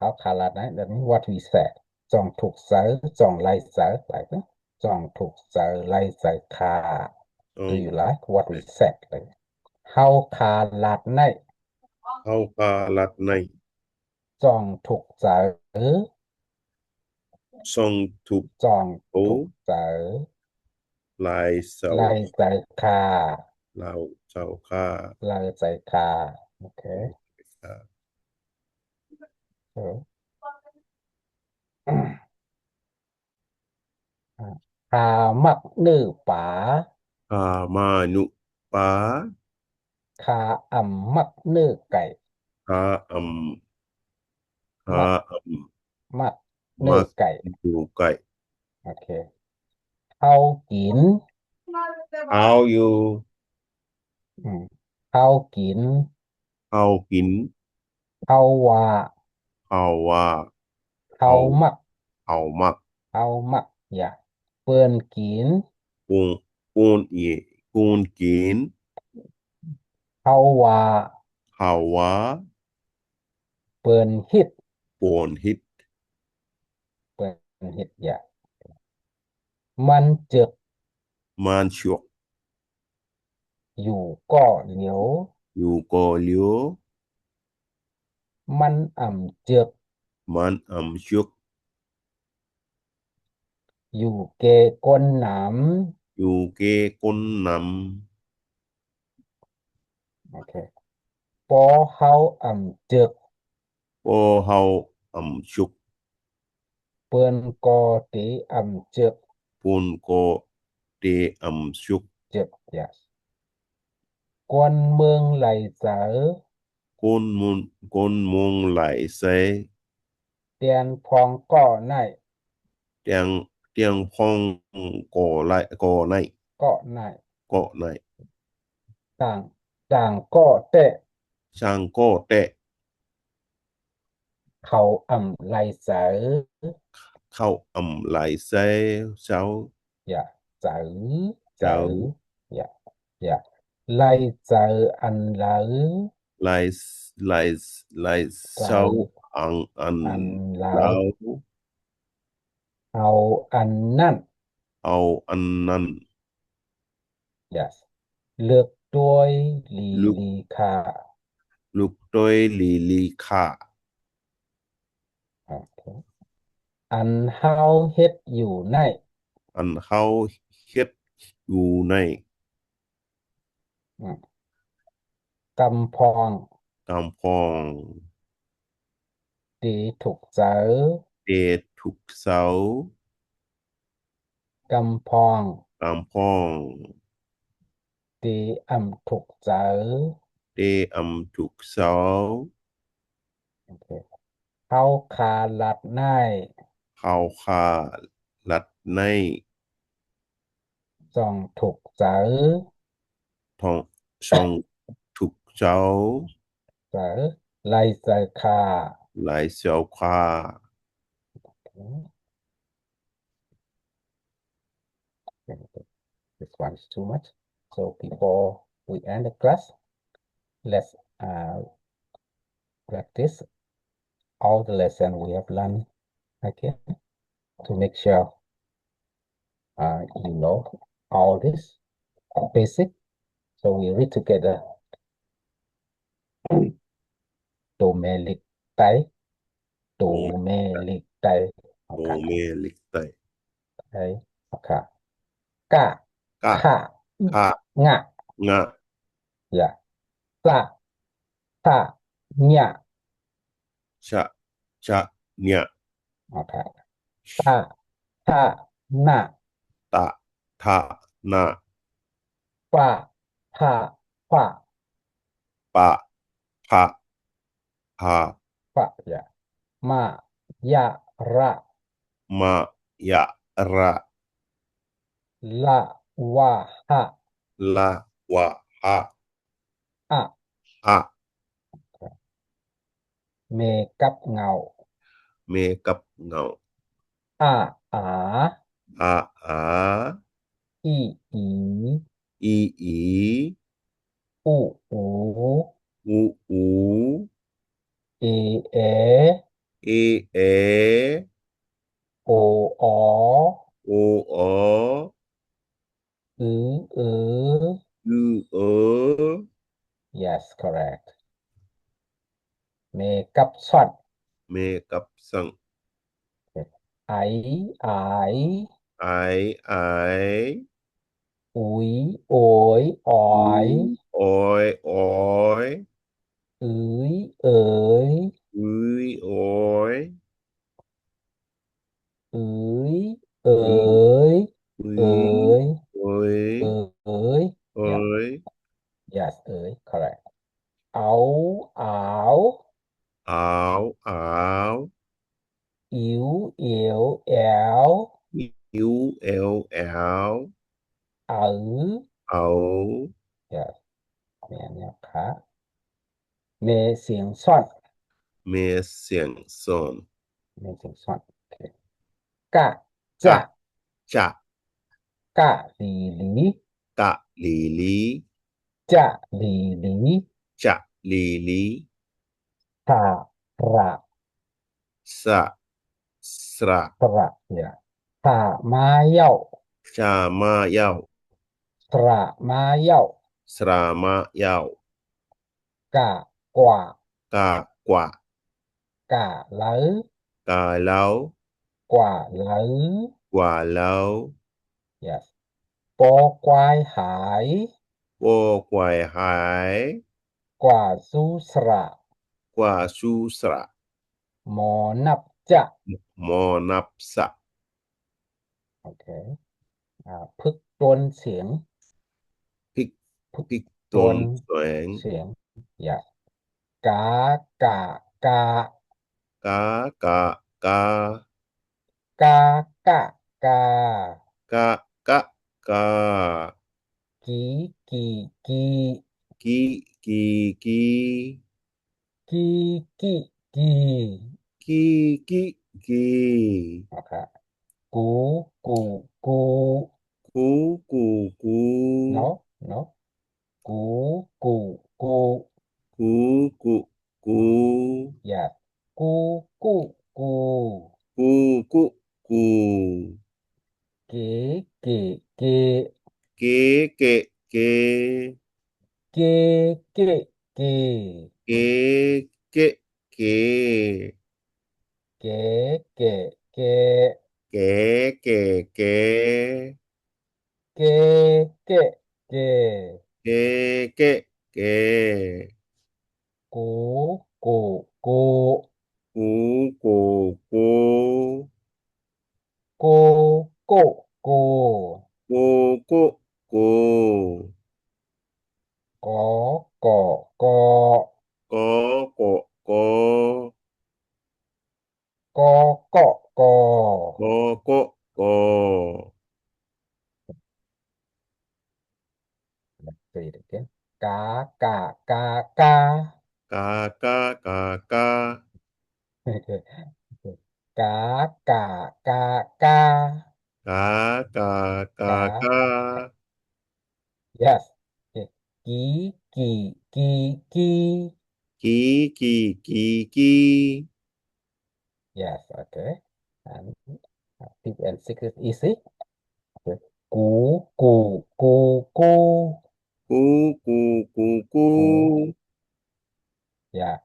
ꞌHáu khả ꞌlặt ꞌnạy, that means what we said. Chong thục sáy, chong lai sáy, like that. ꞌDọn thục chaư, ꞌlạy chaư ꞌkhạ. Do you like what we said? ꞌHáu ꞌkhạ ꞌlặt ꞌnị. ꞌHáu ꞌkhạ ꞌlặt ꞌnị. ꞌDọn thục chaư. ꞌDọn thục, ꞌdọn thục chaư. ꞌLạy chaư, ꞌlạy chaư ꞌkhạ. ꞌLạy chaư ꞌkhạ. ꞌLạy chaư ꞌkhạ. Okay. ꞌKhạ ꞌmặc ꞌnự pa. ꞌKhạ ꞌmặc ꞌnự pa. ꞌKhạ ꞌmặc ꞌnự cạy. ꞌKhạ ꞌmặc, ꞌkhạ ꞌmặc ꞌnự cạy. Okay. ꞌHáu kin. ꞌHáu kin. ꞌHáu kin. ꞌHáu kin. ꞌHáu ꞌva. ꞌHáu ꞌva. ꞌHáu ꞌmặc. ꞌHáu ꞌmặc. ꞌHáu ꞌmặc. Yeah. ꞌPưa kin. ꞌPưa, ꞌpưa kin. ꞌHáu ꞌva. ꞌHáu ꞌva. ꞌPưa ꞌhịt. ꞌPưa ꞌhịt. ꞌPưa ꞌhịt. Yeah. ꞌMắn ꞌchượk. ꞌMắn ꞌchượk. Dú ꞌcọ ꞌliu. Dú ꞌcọ ꞌliu. ꞌMắn ꞌmắn ꞌchượk. ꞌMắn ꞌmắn ꞌchượk. Dú ꞌkê ꞌcốn ꞌnặm. Dú ꞌkê ꞌcốn ꞌnặm. Okay. ꞌPo ꞌháu ꞌmắn ꞌchượk. ꞌPo ꞌháu ꞌmắn ꞌchượk. ꞌPưa ꞌcọ té ꞌmắn ꞌchượk. ꞌPưa ꞌcọ té ꞌmắn ꞌchượk. ꞌChượk, yes. ꞌCốn ꞌmướng ꞌlạy chaư. ꞌCốn ꞌmướng, ꞌcốn ꞌmướng ꞌlạy chaư. ꞌTian ꞌphong ꞌcọ ꞌnị. ꞌTian, ꞌTian ꞌphong ꞌcọ ꞌlạy, ꞌcọ ꞌnị. ꞌCọ ꞌnị. ꞌCọ ꞌnị. ꞌCháng, ꞌcháng ꞌcọ ꞌtẹ. ꞌCháng ꞌcọ ꞌtẹ. ꞌKhảu ꞌmắn ꞌlạy chaư. ꞌKhảu ꞌmắn ꞌlạy chaư, chaư. Yeah, chaư, chaư. Chaư. Yeah, yeah. ꞌLạy chaư ăn đaư. ꞌLạy, ꞌlạy, ꞌlạy chaư ăn, ăn đaư. Ăn đaư. Au ăn ꞌnặn. Au ăn ꞌnặn. Yes. ꞌLụk ꞌtoi ꞌli, ꞌlụk, ꞌli ꞌkhạ. ꞌLụk ꞌtoi ꞌli, ꞌli ꞌkhạ. Okay. Ăn ꞌháu ꞌdệt dú ꞌnị. Ăn ꞌháu ꞌdệt dú ꞌnị. Ừ. ꞌCắm ꞌphong. ꞌCắm ꞌphong. Té thục chaư. Té thục chaư. ꞌCắm ꞌphong. ꞌCắm ꞌphong. Té ꞌmắn thục chaư. Té ꞌmắn thục chaư. Okay. ꞌHáu ꞌkhạ ꞌlặt ꞌnị. ꞌHáu ꞌkhạ ꞌlặt ꞌnị. ꞌDọn thục chaư. ꞌDọn, ꞌdọn thục chaư. Chaư. ꞌLạy chaư ꞌkhạ. ꞌLạy chaư ꞌkhạ. Okay. This one is too much. So before we end the class, let's, uh, practice all the lesson we have learned again to make sure, uh, you know all this basic. So we read together. Tô ꞌme ꞌlịt tay. Tô ꞌme ꞌlịt tay. Tô ꞌme ꞌlịt tay. Tay. Okay. ꞌKạ. ꞌKạ. ꞌKhạ. ꞌKhạ. ꞌNgạ. ꞌNgạ. Yeah. ꞌSạ. ꞌSạ. ꞌNhạ. ꞌSạ. ꞌSạ. ꞌNhạ. Okay. ꞌTạ. ꞌThạ. ꞌNạ. ꞌTạ. ꞌThạ. ꞌNạ. ꞌPạ. ꞌPhạ. ꞌPhạ. ꞌPạ. ꞌPhạ. ꞌPhạ. ꞌPhạ, yeah. ꞌMạ. ꞌYạ. ꞌRạ. ꞌMạ. ꞌYạ. ꞌRạ. ꞌLạ. ꞌVa. ꞌHạ. ꞌLạ. ꞌVa. ꞌHạ. ꞌA. ꞌA. ꞌMê cắp ꞌngáu. ꞌMê cắp ꞌngáu. ꞌA. Á. ꞌA. Á. ꞌI. Í. ꞌI. Í. ꞌU. Ú. ꞌU. Ú. ꞌE. É. ꞌE. É. Ô, ó. O, o. Ư, ư. Ư, ư. Yes, correct. Mê cắp sọn. Mê cắp sọn. Ai, ai. Ai, ai. Ui, ôi, ói. Ui, ôi, ói. Ưi, ới. Ưi, ôi. Ưi, ới. Ưi, ới. Ới. Ới. Yep. Ới. Yes, ới. Correct. Au, áo. Áo, áo. Iu, iêu, éo. Iu, iêu, éo. Au. Au. Yes. Mê, mê khá. Mê siêng sọn. Mê siêng sọn. Mê siêng sọn. Okay. Cạ, cạ. Cạ, cạ. Cạ lì lì. Cạ lì lì. Cạ lì lì. Cạ lì lì. Sạ, sạ. Sạ, sạ. Sạ, yeah. Sạ ꞌmá ꞌlẹo. Sạ ꞌmá ꞌlẹo. Sạ ꞌmá ꞌlẹo. Sạ ꞌmá ꞌlẹo. Cạ, quạ. Cạ, quạ. Cạ ꞌlau. Cạ ꞌlau. Quạ ꞌlau. Quạ ꞌlau. Yes. Po quai hai. Po quai hai. Quạ su sạ. Quạ su sạ. Mo ꞌnặp sạ. Mo ꞌnặp sạ. Okay. À, phứk ꞌtôn siêng. Phứk, phứk, phứk ꞌtôn, ꞌtôn siêng. Siêng. Yeah. Cá, cạ, ca. Cá, cạ, ca. Cá, cạ, ca. Cá, cạ, ca. Kí, kị, kị. Kí, kị, kị. Kí, kị, kị. Kí, kị, kị. Okay. Cú, cụ, cụ. Cú, cụ, cụ. No, no. Cú, cụ, cụ. Cú, cụ, cụ. Yeah. Cú, cụ, cụ. Cú, cụ, cụ. Kê, kể, kê. Kê, kể, kê. Kê, kể, kê. Kê, kể, kê. Kê, kể, kê. Kê, kể, kê. Kê, kể, kê. Kê, kể, kê. Cú, cụ, cụ. Cú, cụ, cụ. Cô, cô, cô. Cô, cô, cô. Có, có, có. Có, có, có. Có, có, có. Có, có, có. Let's say it again. Cá, cạ, ca, cá. Cá, cá, cạ, cá. Cá, cạ, ca, cá. Cá, cạ, ca, cá. Yes. Okay. Kí, kị, kị, kí. Kí, kị, kị, kí. Yes, okay. And, uh, fifth and sixth is easy. Okay. Cú, cụ, cụ, cú. Cú, cụ, cụ, cú. Cú. Yeah.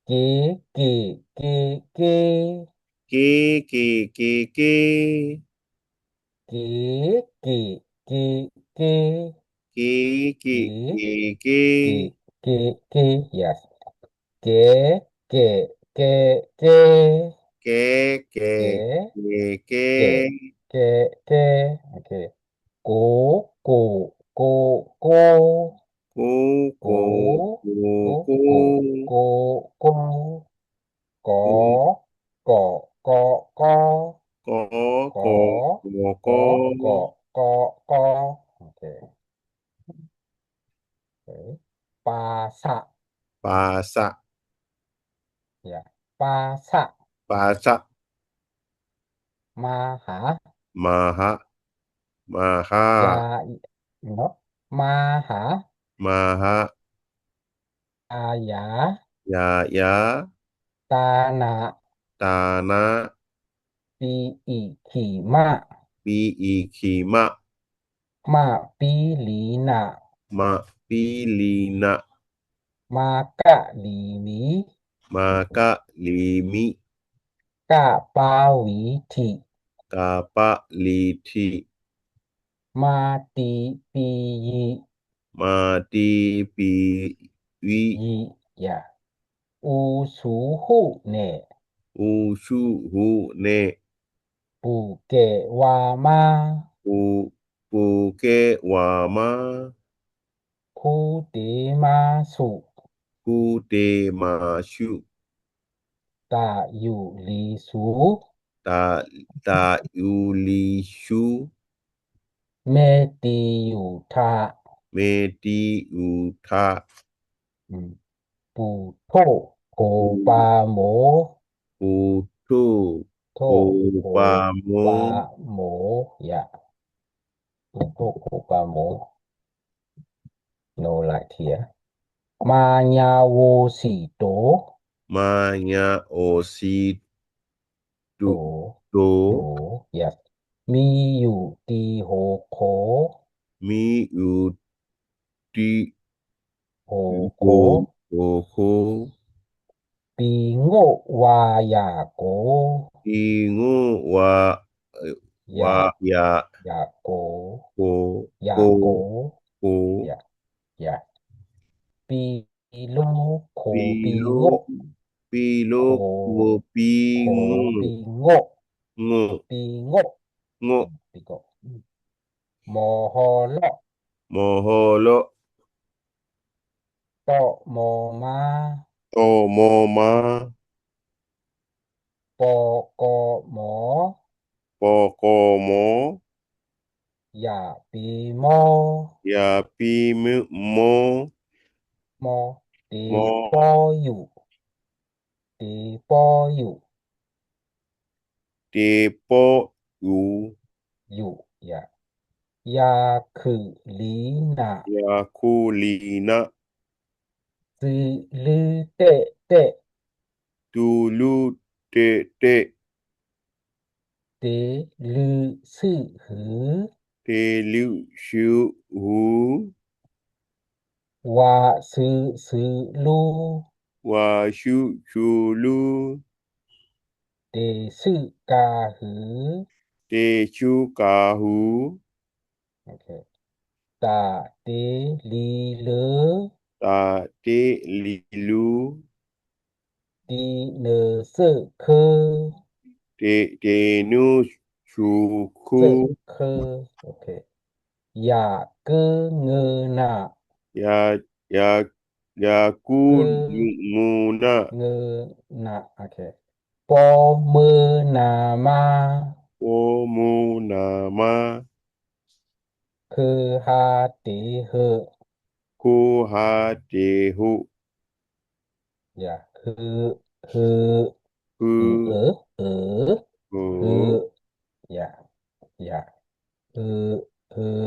Kê, kể, kê, kê. Kê, kể, kể, kê. Kê, kể, kê, kê. Kê, kể, kể, kê. Kê, kể, kê, yes. Kê, kể, kê, kê. Kê, kể, kể, kê. Kê, kể, kê. Okay. Cú, cụ, cụ, cú. Cú, cụ, cụ, cú. Cú, cụ, cụ, cú. Có, có, có, có. Có, có, có, có. Có, có, có, có. Okay. Okay. Pa sạ. Pa sạ. Yeah. Pa sạ. Pa sạ. Ma hả. Ma hả. Ma hả. Ya, no. Ma hả. Ma hả. A ya. Ya, ya. Ta nạ. Ta nạ. Pi ị khỉ mạ. pi i khi ma. มะ ปี หลี หนะ มะ ปี หลี หนะ มะ กะ หลี หมี มะ กะ หลี หมี กะ ปา หวี ถิ กะ ปา หลี ถิ มา ตี ปี หยี มา ตี ปี หวี หยี ยะ อู สู ฮู แหน่ อู สู ฮู แหน่ ปู แกะ วา มา ปู ปู แกะ วา มา คู เต มา สุ คู เต มา สุ ตา อยู่ หลี สู ตา ตา อยู่ หลี สู แม่ ตี อยู่ ทะ แม่ ตี อยู่ ทะ อืม ปู โท โผ ปา โหม ปู โท โท โผ โผ ปา โหม ปา โหม ยะ ปู โท โผ ปา โหม โน หลายเทีย มา ญา โว สี่ โต มา ญา โอ สี่ โต โต โต โต ยะ มี อยู่ ตี โห โข มี อยู่ ตี โห โข โห โข ปี โง วา อย่า โก ปี โง วา เอ่อ อย่า วา อย่า อย่า โก โก อย่า โก โก โก อย่า อย่า ปี โล โข ปี ปี โล โง ปี โล โข โข ปี โข โง ปี โง โง ปี โง โง ปี โง มอ ฮอ เลาะ มอ ฮอ เลาะ ตอ มอ มา ตอ มอ มา ปอ กอ หมอ ปอ กอ หมอ อย่า ปี มอ อย่า ปี มือ มอ มอ เต มอ ปอ อยู่ เต ปอ อยู่ เต ปอ อยู่ อยู่ อย่า ยา คือ หลี หนะ ยา คู หลี หนะ ซื้อ ลือ เตะ เตะ ตู ลู เตะ เตะ เต ลือ ซื่อ หือ เต ลือ ซื่อ หือ วา ซื้อ ซื้อ ลู วา ซื่อ ซื่อ ลู เต ซื่อ กา หือ เต ซื่อ กา หือ โอเค ตา เต ลี เลอ ตา เต ลี เลอ ตี เนอ เซอ คือ เต เต เนอ สู คือ เซอ คือ โอเค อย่า กือ เงอ หนะ อย่า อย่า อย่า กือ กือ เงอ หนะ เงอ หนะ โอเค ปอ มือ หนา มา ปอ มือ หนา มา คือ ฮา เต หือ คือ ฮา เต หือ อย่า คือ คือ คือ เออ เออ คือ คือ อย่า อย่า คือ คือ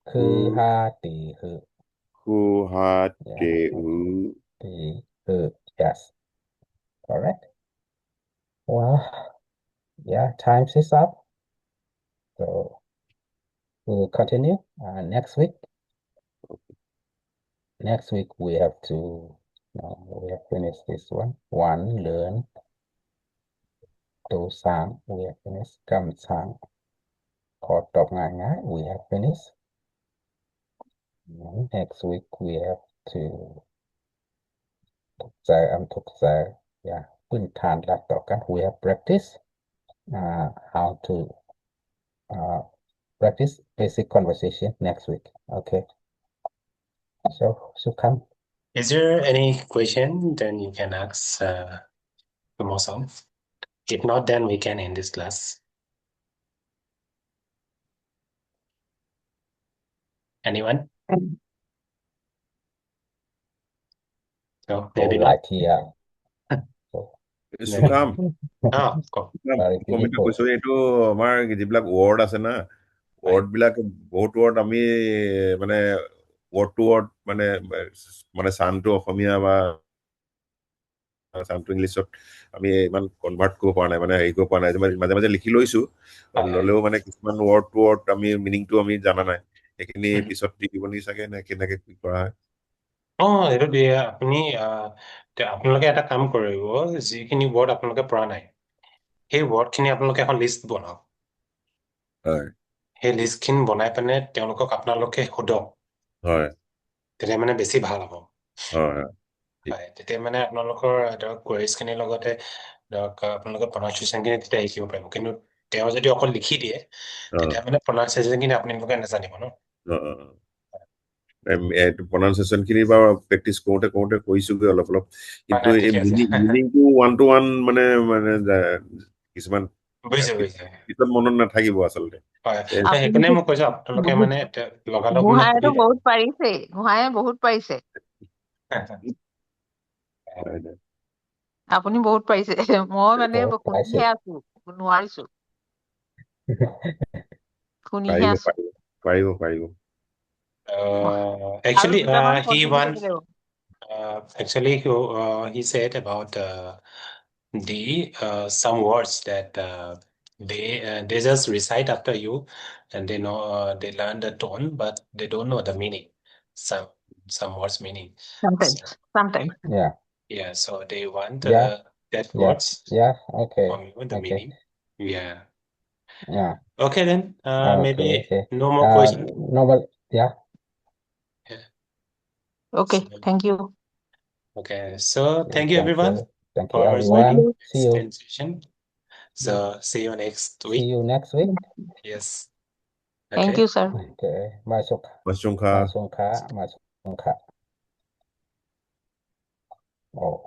คือ คือ ฮา เต หือ คือ ฮา อย่า เต หือ เต หือ yes correct Well, yeah, time's is up. So we'll continue uh, next week. Next week we have to, no, we have finished this one. One, learn. Two, sang, we have finished. Come, sang. Call top ngai ngai, we have finished. Next week we have to ตกใจ I'm ตกใจ yeah พื้นฐานหลักต่อกัน we have practice uh, how to uh, practice basic conversation next week okay so so come Is there any question? Then you can ask uh, Kumo-san. If not, then we can end this class. Anyone? So โอ้ maybe หลาย not. เทีย สุขาม อ้าว ก็ สุขาม Sorry, ผมมี beautiful. ตัว question এইটো আমাৰ যিবিলাক word আছে না, হয়। Word বিলাক, বহুত word আমি মানে word to word মানে মানে sound টো অসমীয়া বা আছাম টু ইংলিছত আমি ইমান কনভাৰ্ট কৰিব পৰা নাই, মানে হেৰি কৰিব পৰা নাই। মাজে মাজে, মাজে মাজে লিখি লৈছো, হয়, হয়। ল'লেও মানে কিছুমান ৱৰ্ড টু ৱৰ্ড আমি মিনিংটো আমি জানা নাই। সেইখিনি হুম। পিছত দি দিব নি চাগে, নে কেনেকে কি কৰা হয়? অ, এইটো দিয়ে। আপুনি আহ, তে আপোনালোকে এটা কাম কৰিব, যিখিনি ৱৰ্ড আপোনালোকে পৰা নাই, সেই ৱৰ্ডখিনি আপোনালোকে এখন লিষ্ট বনাওক। হয়। সেই লিষ্টখিনি বনাই পিনে তেওঁলোকক আপোনালোকে সোধক, হয়। তেতিয়া মানে বেছি ভাল হ'ব। হয়, হয়। হয়, তেতিয়া মানে আপোনালোকৰ ধৰক কুৱেৰিজখিনিৰ লগতে ধৰক আপোনালোকৰ প্ৰনাউন্সিয়েশ্যনখিনি তেতিয়া শিকিব পাৰিব। কিন্তু তেওঁ যদি অকল লিখি দিয়ে, অ। তেতিয়া মানে প্ৰনাউন্সিয়েশ্যনখিনি আপোনালোকে নাজানিব ন। অ, অ, অ। এম, এইটো প্ৰনাউন্সিয়েশ্যনখিনি বা প্ৰেক্টিচ কৰোঁতে কৰোঁতে কৰিছোগৈ অলপ অলপ, হয়, কিন্তু হয়, এই ঠিকে আছে। মিনিং মিনিংটো ওৱান টু ওৱান মানে মানে যা- কিছুমান বুজিছে, বুজিছে। পিছত মনত নাথাকিব আচলতে। হয়, এ- হয়, সেইকাৰণে আপুনি মই কৈছো আপোনালোকে বহুত মানে এতিয়া লগালগ মানে গোহাঁইতো সুধি লওক। বহুত পাৰিছে, গোহাঁয়ে বহুত পাৰিছে। হয়, হয়। আপুনি বহুত পাৰিছে। মই মানে বহুত শুনিহে পাইছে। আছো, নোৱাৰিছো। শুনিহে পাৰিব, আছো। পাৰিব, পাৰিব, পাৰিব। Uh, আৰু actually, দুটামান uh, he পঢ়ি want, থাকিলেও। uh, actually, he, uh, he said about uh, the uh, some words that uh, they uh, they just recite after you, and they know uh, they learn the tone, but they don't know the meaning. Some some words meaning. So Sometimes, sometimes. Yeah. yeah, so they want Yeah. uh, that Yeah. words Yeah. Okay. from you, the Okay. meaning. Yeah. Yeah. Okay then. Uh, Okay. maybe Okay. no more Uh, question. no, but yeah. Okay, So, thank you. okay. So thank you Thank everyone you. Thank you, for everyone. joining See this you. conversation. So see you next See week. You next week. Yes. Thank Okay. You, sir. Okay. မႂ်ႇသုင်ၶႃႈ။ မႂ်ႇသုင်ၶႃႈ။ မႂ်ႇသုင်ၶႃႈ။ မႂ်ႇသုင်ၶႃႈ။ ဢေႃႈ။